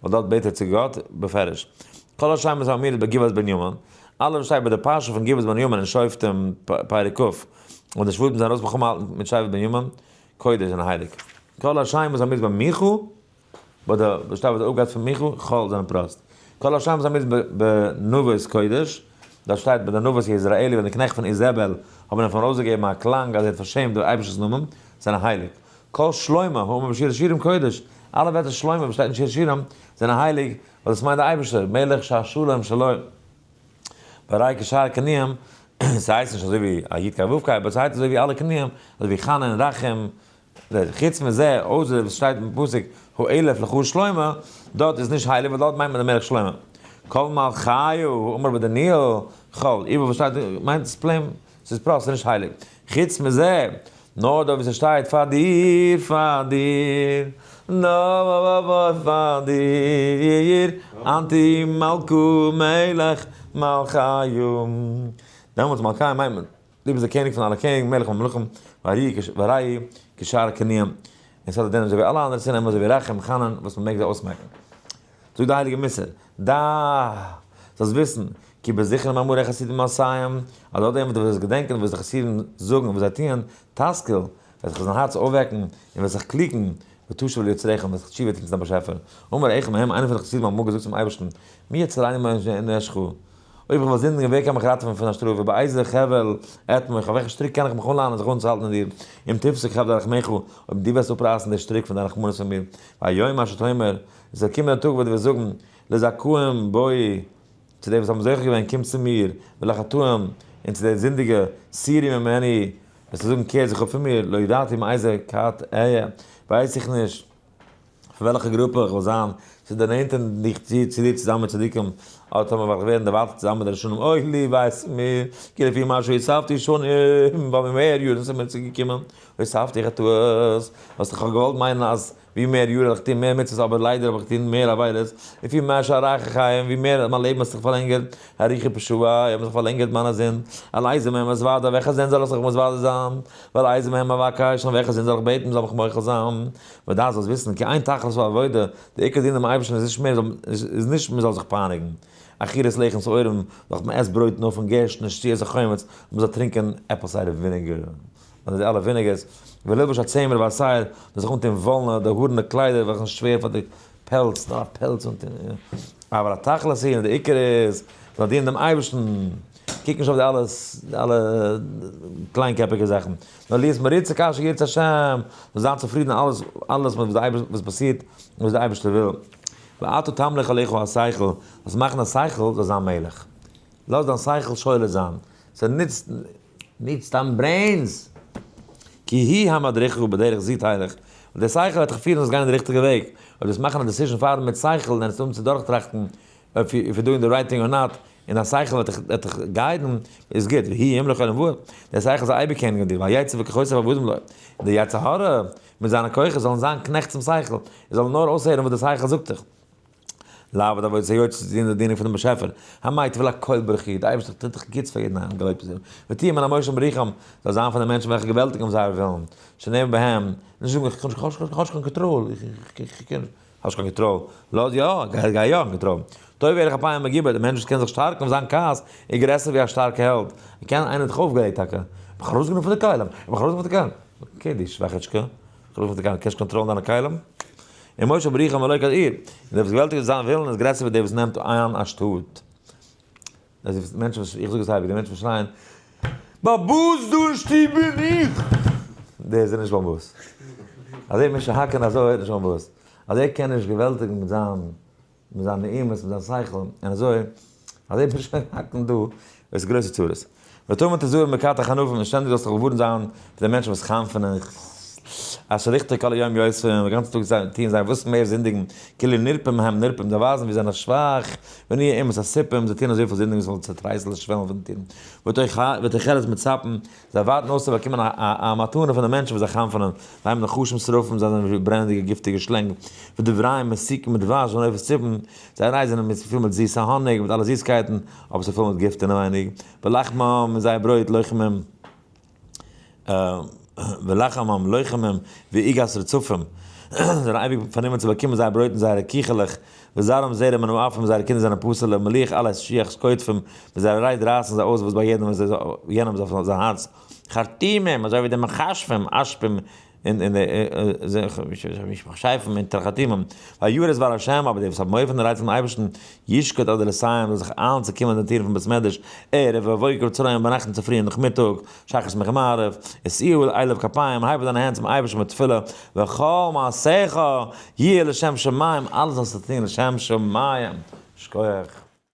Speaker 1: ווייל דארט בעט ער צו גאט בפירוש. כל השמות האמורות בגבעת בנימין, אלע וואס שטייט ביי די פרשה פון גבעת בנימין אין שופטים פרק כ, ווען די שבטים זענען ארויס מלחמה האלטן מיט שבט בנימין, קודש זענען הייליג. כל השמות האמורות במיכה, ביי די וואס שטייט ביי די אפגאט פון מיכה, חול זענען פראסט. כל השמות האמורות בנבות קודש, דארט שטייט ביי די נבות היזרעאלי ווען די קנעכט פון איזבל האבן אים ארויסגעגעבן א קלאנג אז ער האט פארשעמט דעם אייבערשטנ'ס נאמען, זענען הייליג. כל שלמה האמור בשיר השירים קודש, אלע ווערטער שלמה וואס שטייט אין שיר השירים זענען הייליג, ווייל דאס מיינט דער אייבערשטער, מלך שהשלום שלו. והרי כשאר כינויים, ס'הייסט נישט אזוי ווי א יוד קיי וו קיי, אבער ס'הייסט אזוי ווי אלע כינויים, אזוי ווי חנה און רחם, חוץ מזה, אויסער וואס שטייט אין פסוק האלף לך שלמה, דארט איז נישט הייליג ווייל דארט מיינט מען דעם מלך שלמה. כל מלכיו האמור בדניאל חול, איבער וואס שטייט מיינט עס plain, ס'איז פראסט, ס'איז נישט הייליג. חוץ מזה, נאר דארט וואו ס'שטייט פאר דיר, פאר דיר, נאר פאר דיר, אנטי מלכא מלך מלכיום. דעמאלטס מלכיום מיינט מען, דו ביסט דער קעניג פון אלע קעניגן, מלך המלכים, והראי' כשאר הכינויים. און ס'האט א דין אזוי ווי אלע אנדערע צונעמען אזוי ווי רחם, חנן, וואס מ'מעג זיי אויסמעקן. זאגט די הייליגע מוסר, דע, זאלסט וויסן, כי בזכרון מאמרי חסידים מעשיהם, אז אט דעם וואס דו וועסט געדענקען וואס די חסידים זאגן און וואס זיי טוען, תשכיל, וועט זיך זיין הארץ אויפוועקן, און וועט זיך קליגן, ותשוב ליוצרך, און וועט זיך תשובה טון צו דיין באשעפער. אמר אחד מהם, איינער פון די חסידים האט אמאל געזאגט צום אייבערשטן, מי יצילני מעונשך, אויב איך וועל זינדיגן ווער קען מיך ראטעווען פון א שטראף, ובאיזה חבל אתמוך, אויף וועלכע שטריק קען איך מיך אנליינען זיך אנצוהאלטן אין דיר, אם תפסוק חבל רחמיך, אויב דו וועסט אפרייסן די שטריק פון דיין רחמנות פון מיר, והיום אשר תאמר, עס וועט קומען דער טאג וואס דו וועסט זאגן, לזכאים בואו, צו די וואס האבן זוכה געווען, קומט צו מיר, ולחטאים, און צו די זינדיגע, סורו ממני, וועסטו זאגן, קער זיך אפ פון מיר, לא ידעתי מאיזה כת אהיה, ווייס איך נישט פון וועלכע גרופע איך וועל זיין, צו דערנענטערן דיך צו דיר צוזאמען מיט צדיקים, אדער טאמער וועל איך ווערן דערווייטערט צוזאמען מיט די רשעים, אוי לי, וויי איז מיר, כי לפי מה שהוספתי שנים, ווייל ווי מער יארן ס'איז מיר צוגעקומען, הוספתי חטאות, וואס איך האב געוואלט מיינען אז ווי מער יאר איך טו מער מצוות אבער ליידער האב איך געטון מער עבירות, לפי מה שארך החיים, ווי מער מיין לעבן האט זיך פארלענגערט, האריכו פשעי, האבן זיך פארלענגערט מיינע זינד, על איזה מהם אתוודה, וועלכע זינד זאל איך זיך מתוודה זיין, ועל איזה מהם אבקש, און וועלכע זינד זאל איך בעטן מ'זאל מיך מוחל זיין, ודע זאלסט וויסן, כי אין תכלית העבודה, די עיקר דינען דעם אייבערשטן איז נישט מער, איז נישט מ'זאל זיך פייניגן, אכילת לחם שעורים, דאך מ'עסט ברויט נאר פון גערשטן און שתיית החומץ, מ'זאל טרינקען apple cider vinegar. אדער די אלע vinegars, וללבוש הצמר והשעיר, מען זיך אנטון וואלנע, די הארענע קליידער וועלכע זענען שווער פאר די פעלץ, נאר א פעלץ אנטון, אבל התכלית היא, און די עיקר איז, מען זאל דינען דעם אייבערשטן, קוק נישט אויף די אלע די אלע קליינקעפיגע זאכן, נאר להיות מרוצה כאשר ירצה השם, מען זאל זיין צופרידן אלעס אלעס וואס די אייבערשטער וואס פאסירט און וואס די אייבערשטער וויל, ואתה תמליך עליך השכל, זאלסט מאכן א שכל זאל זיין מלך, לאז דיין שכל שולט זיין, ס'נוצט. נישט סתם brains! כי הוא המדריך בדרך זו תלך, און דער שכל וועט דיך פירן זאלסט גיין אין די ריכטיגע וועג, אויב דו וועסט מאכן א decision פארן מיט שכל און עס האבן צו דורכטראכטן אויב if you're doing the right thing or not, און דיין שכל וועט דיך וועט דיך guide ן, איז גוט, והוא ימלוך עולם ועד, דער שכל זאל אייביג קעניגן אויף דיר, והיצר וכוחותיו עבדים לו, און דער יצר הרע. מיט זיינע כוחות זאלן זיין קנעכט צום שכל, ער זאל נאר אויסהערן וואס דער שכל זאגט זיך. לעבוד עבודת היוצר צו דינען די דינונג פונעם באשעפער, המטיב לכל ברוך הוא, דער אייבערשטער טוט דאך גוטס פאר יעדן איינעם, געלויבט איז ער, ותהיה מן המושלים ברוחם, זאל זיין פון די מענטשן וועלכע געוועלטיגן אויף זייער ווילן, שנאמר בהם, נישט זאגן איך האב נישט קיין קאנטראל, איך קען נישט, האסט קיין קאנטראל, לאז יא, גיי גיי יא קאנטראל. טוב ערך אפיים מגיבה, דער מענטש וואס קען זיך שטארקן אויף זיין כעס איז גרעסער ווי א שטארקע העלד. קען איינער האט דיך אויפגערעגט טאקע, מיך ארויסגענומען פון די כלים, מיך ארויסגענומען פון די כלים. okay דו שוואכעטשקע, מיך ארויסגענומען פון די כלים, קענסט קאנטראלן דיינע כלים? און משה ברוחם אלוקי עיר, און דער וואס געוועלטיגט זיין ווילן איז גרעסער ווי דער וואס נעמט איין א שטאט. דאס איז מענטשן וואס, איך זאג עס אייביג, די מענטשן וואס שרייען, באבאס דא אין שטוב בין איך! די זענען נישט באבאס. אז ער מישט האקן אזוי איז נישט באבאס. אז ער קען נישט געוועלטיגן מיט זיין, מיט זיין נעימות, מיט זיין שכל, און אזוי, אז ער מישט האקן דא, איז גרויסע צרות. ותאמר תזהר מקטע חנפים, און שטענדיג זאלסטו זיך געווארנט זיין פון די מענטשן וואס חנפ'ענען, אשר ריכטער כל היום יוספים, די גאנצע טאג זיי טוען זיי וואס מער זינדיגן, כאילו נרפים הם נרפים, זיי ווייזן ווי זיי זענען שוואך, ונהיה אימת הסיפים, זיי טוען אזויפיל זינדיגן ווי ס'זאל צעטרייסלען שוועלן פון די טירן, ותוחלת מצפים, זיי ווארטן אויס צו באקומען א מתנה פון די מענטשן וואס זיי חנפ'ענען, והם נחשים שרפים, זיי זענען ווי ברענענדיגע גיפטיגע שלענג, ודבריהם מתוקים מדבש ונופת צופים, זייער רייד זענען פול מיט זיסע האניג, מיט אלע זיסקייטן, אבער ס'איז פול מיט גיפט אינעווייניג. ולחמם און זייער ברויט לוחמים, ולחמם לוחמים ועוגת רצפים, זיי זענען אייביג פארנומען צו באקומען זייער ברויט און זייערע קיכעלעך, וזרעם זרע מנאפים, זייערע קינדער זענען פסול'ע, מליח עלי שיח קוטפים, מיט זייערע רייד רייסן זיי אויס וואס ביי יעדעם איז יענעם איז אויף זיין הארץ, חרטומים, אזוי ווי די מכשפים, אשפים, און מכשפים און תרחתימים, וירא את דבר השם, אבער די וואס האבן מורא פון די רייד פונעם אייבערשטן, ישקוט אדער לסיים, זאל זיך איילן צו קומען אין די טירן פון בית מדרש, ערב ובוקר וצהריים ביינאכט און צופרי און נאכמיטאג, שחרית מנחה מעריב, ושאו אליו כפיים, הייב אויף דיינע הענט צום אייבערשטן מיט תפילה, וכל מעשיך יהיה לשם שמים, אלעס זאלסטו טון לשם שמים. שכוח.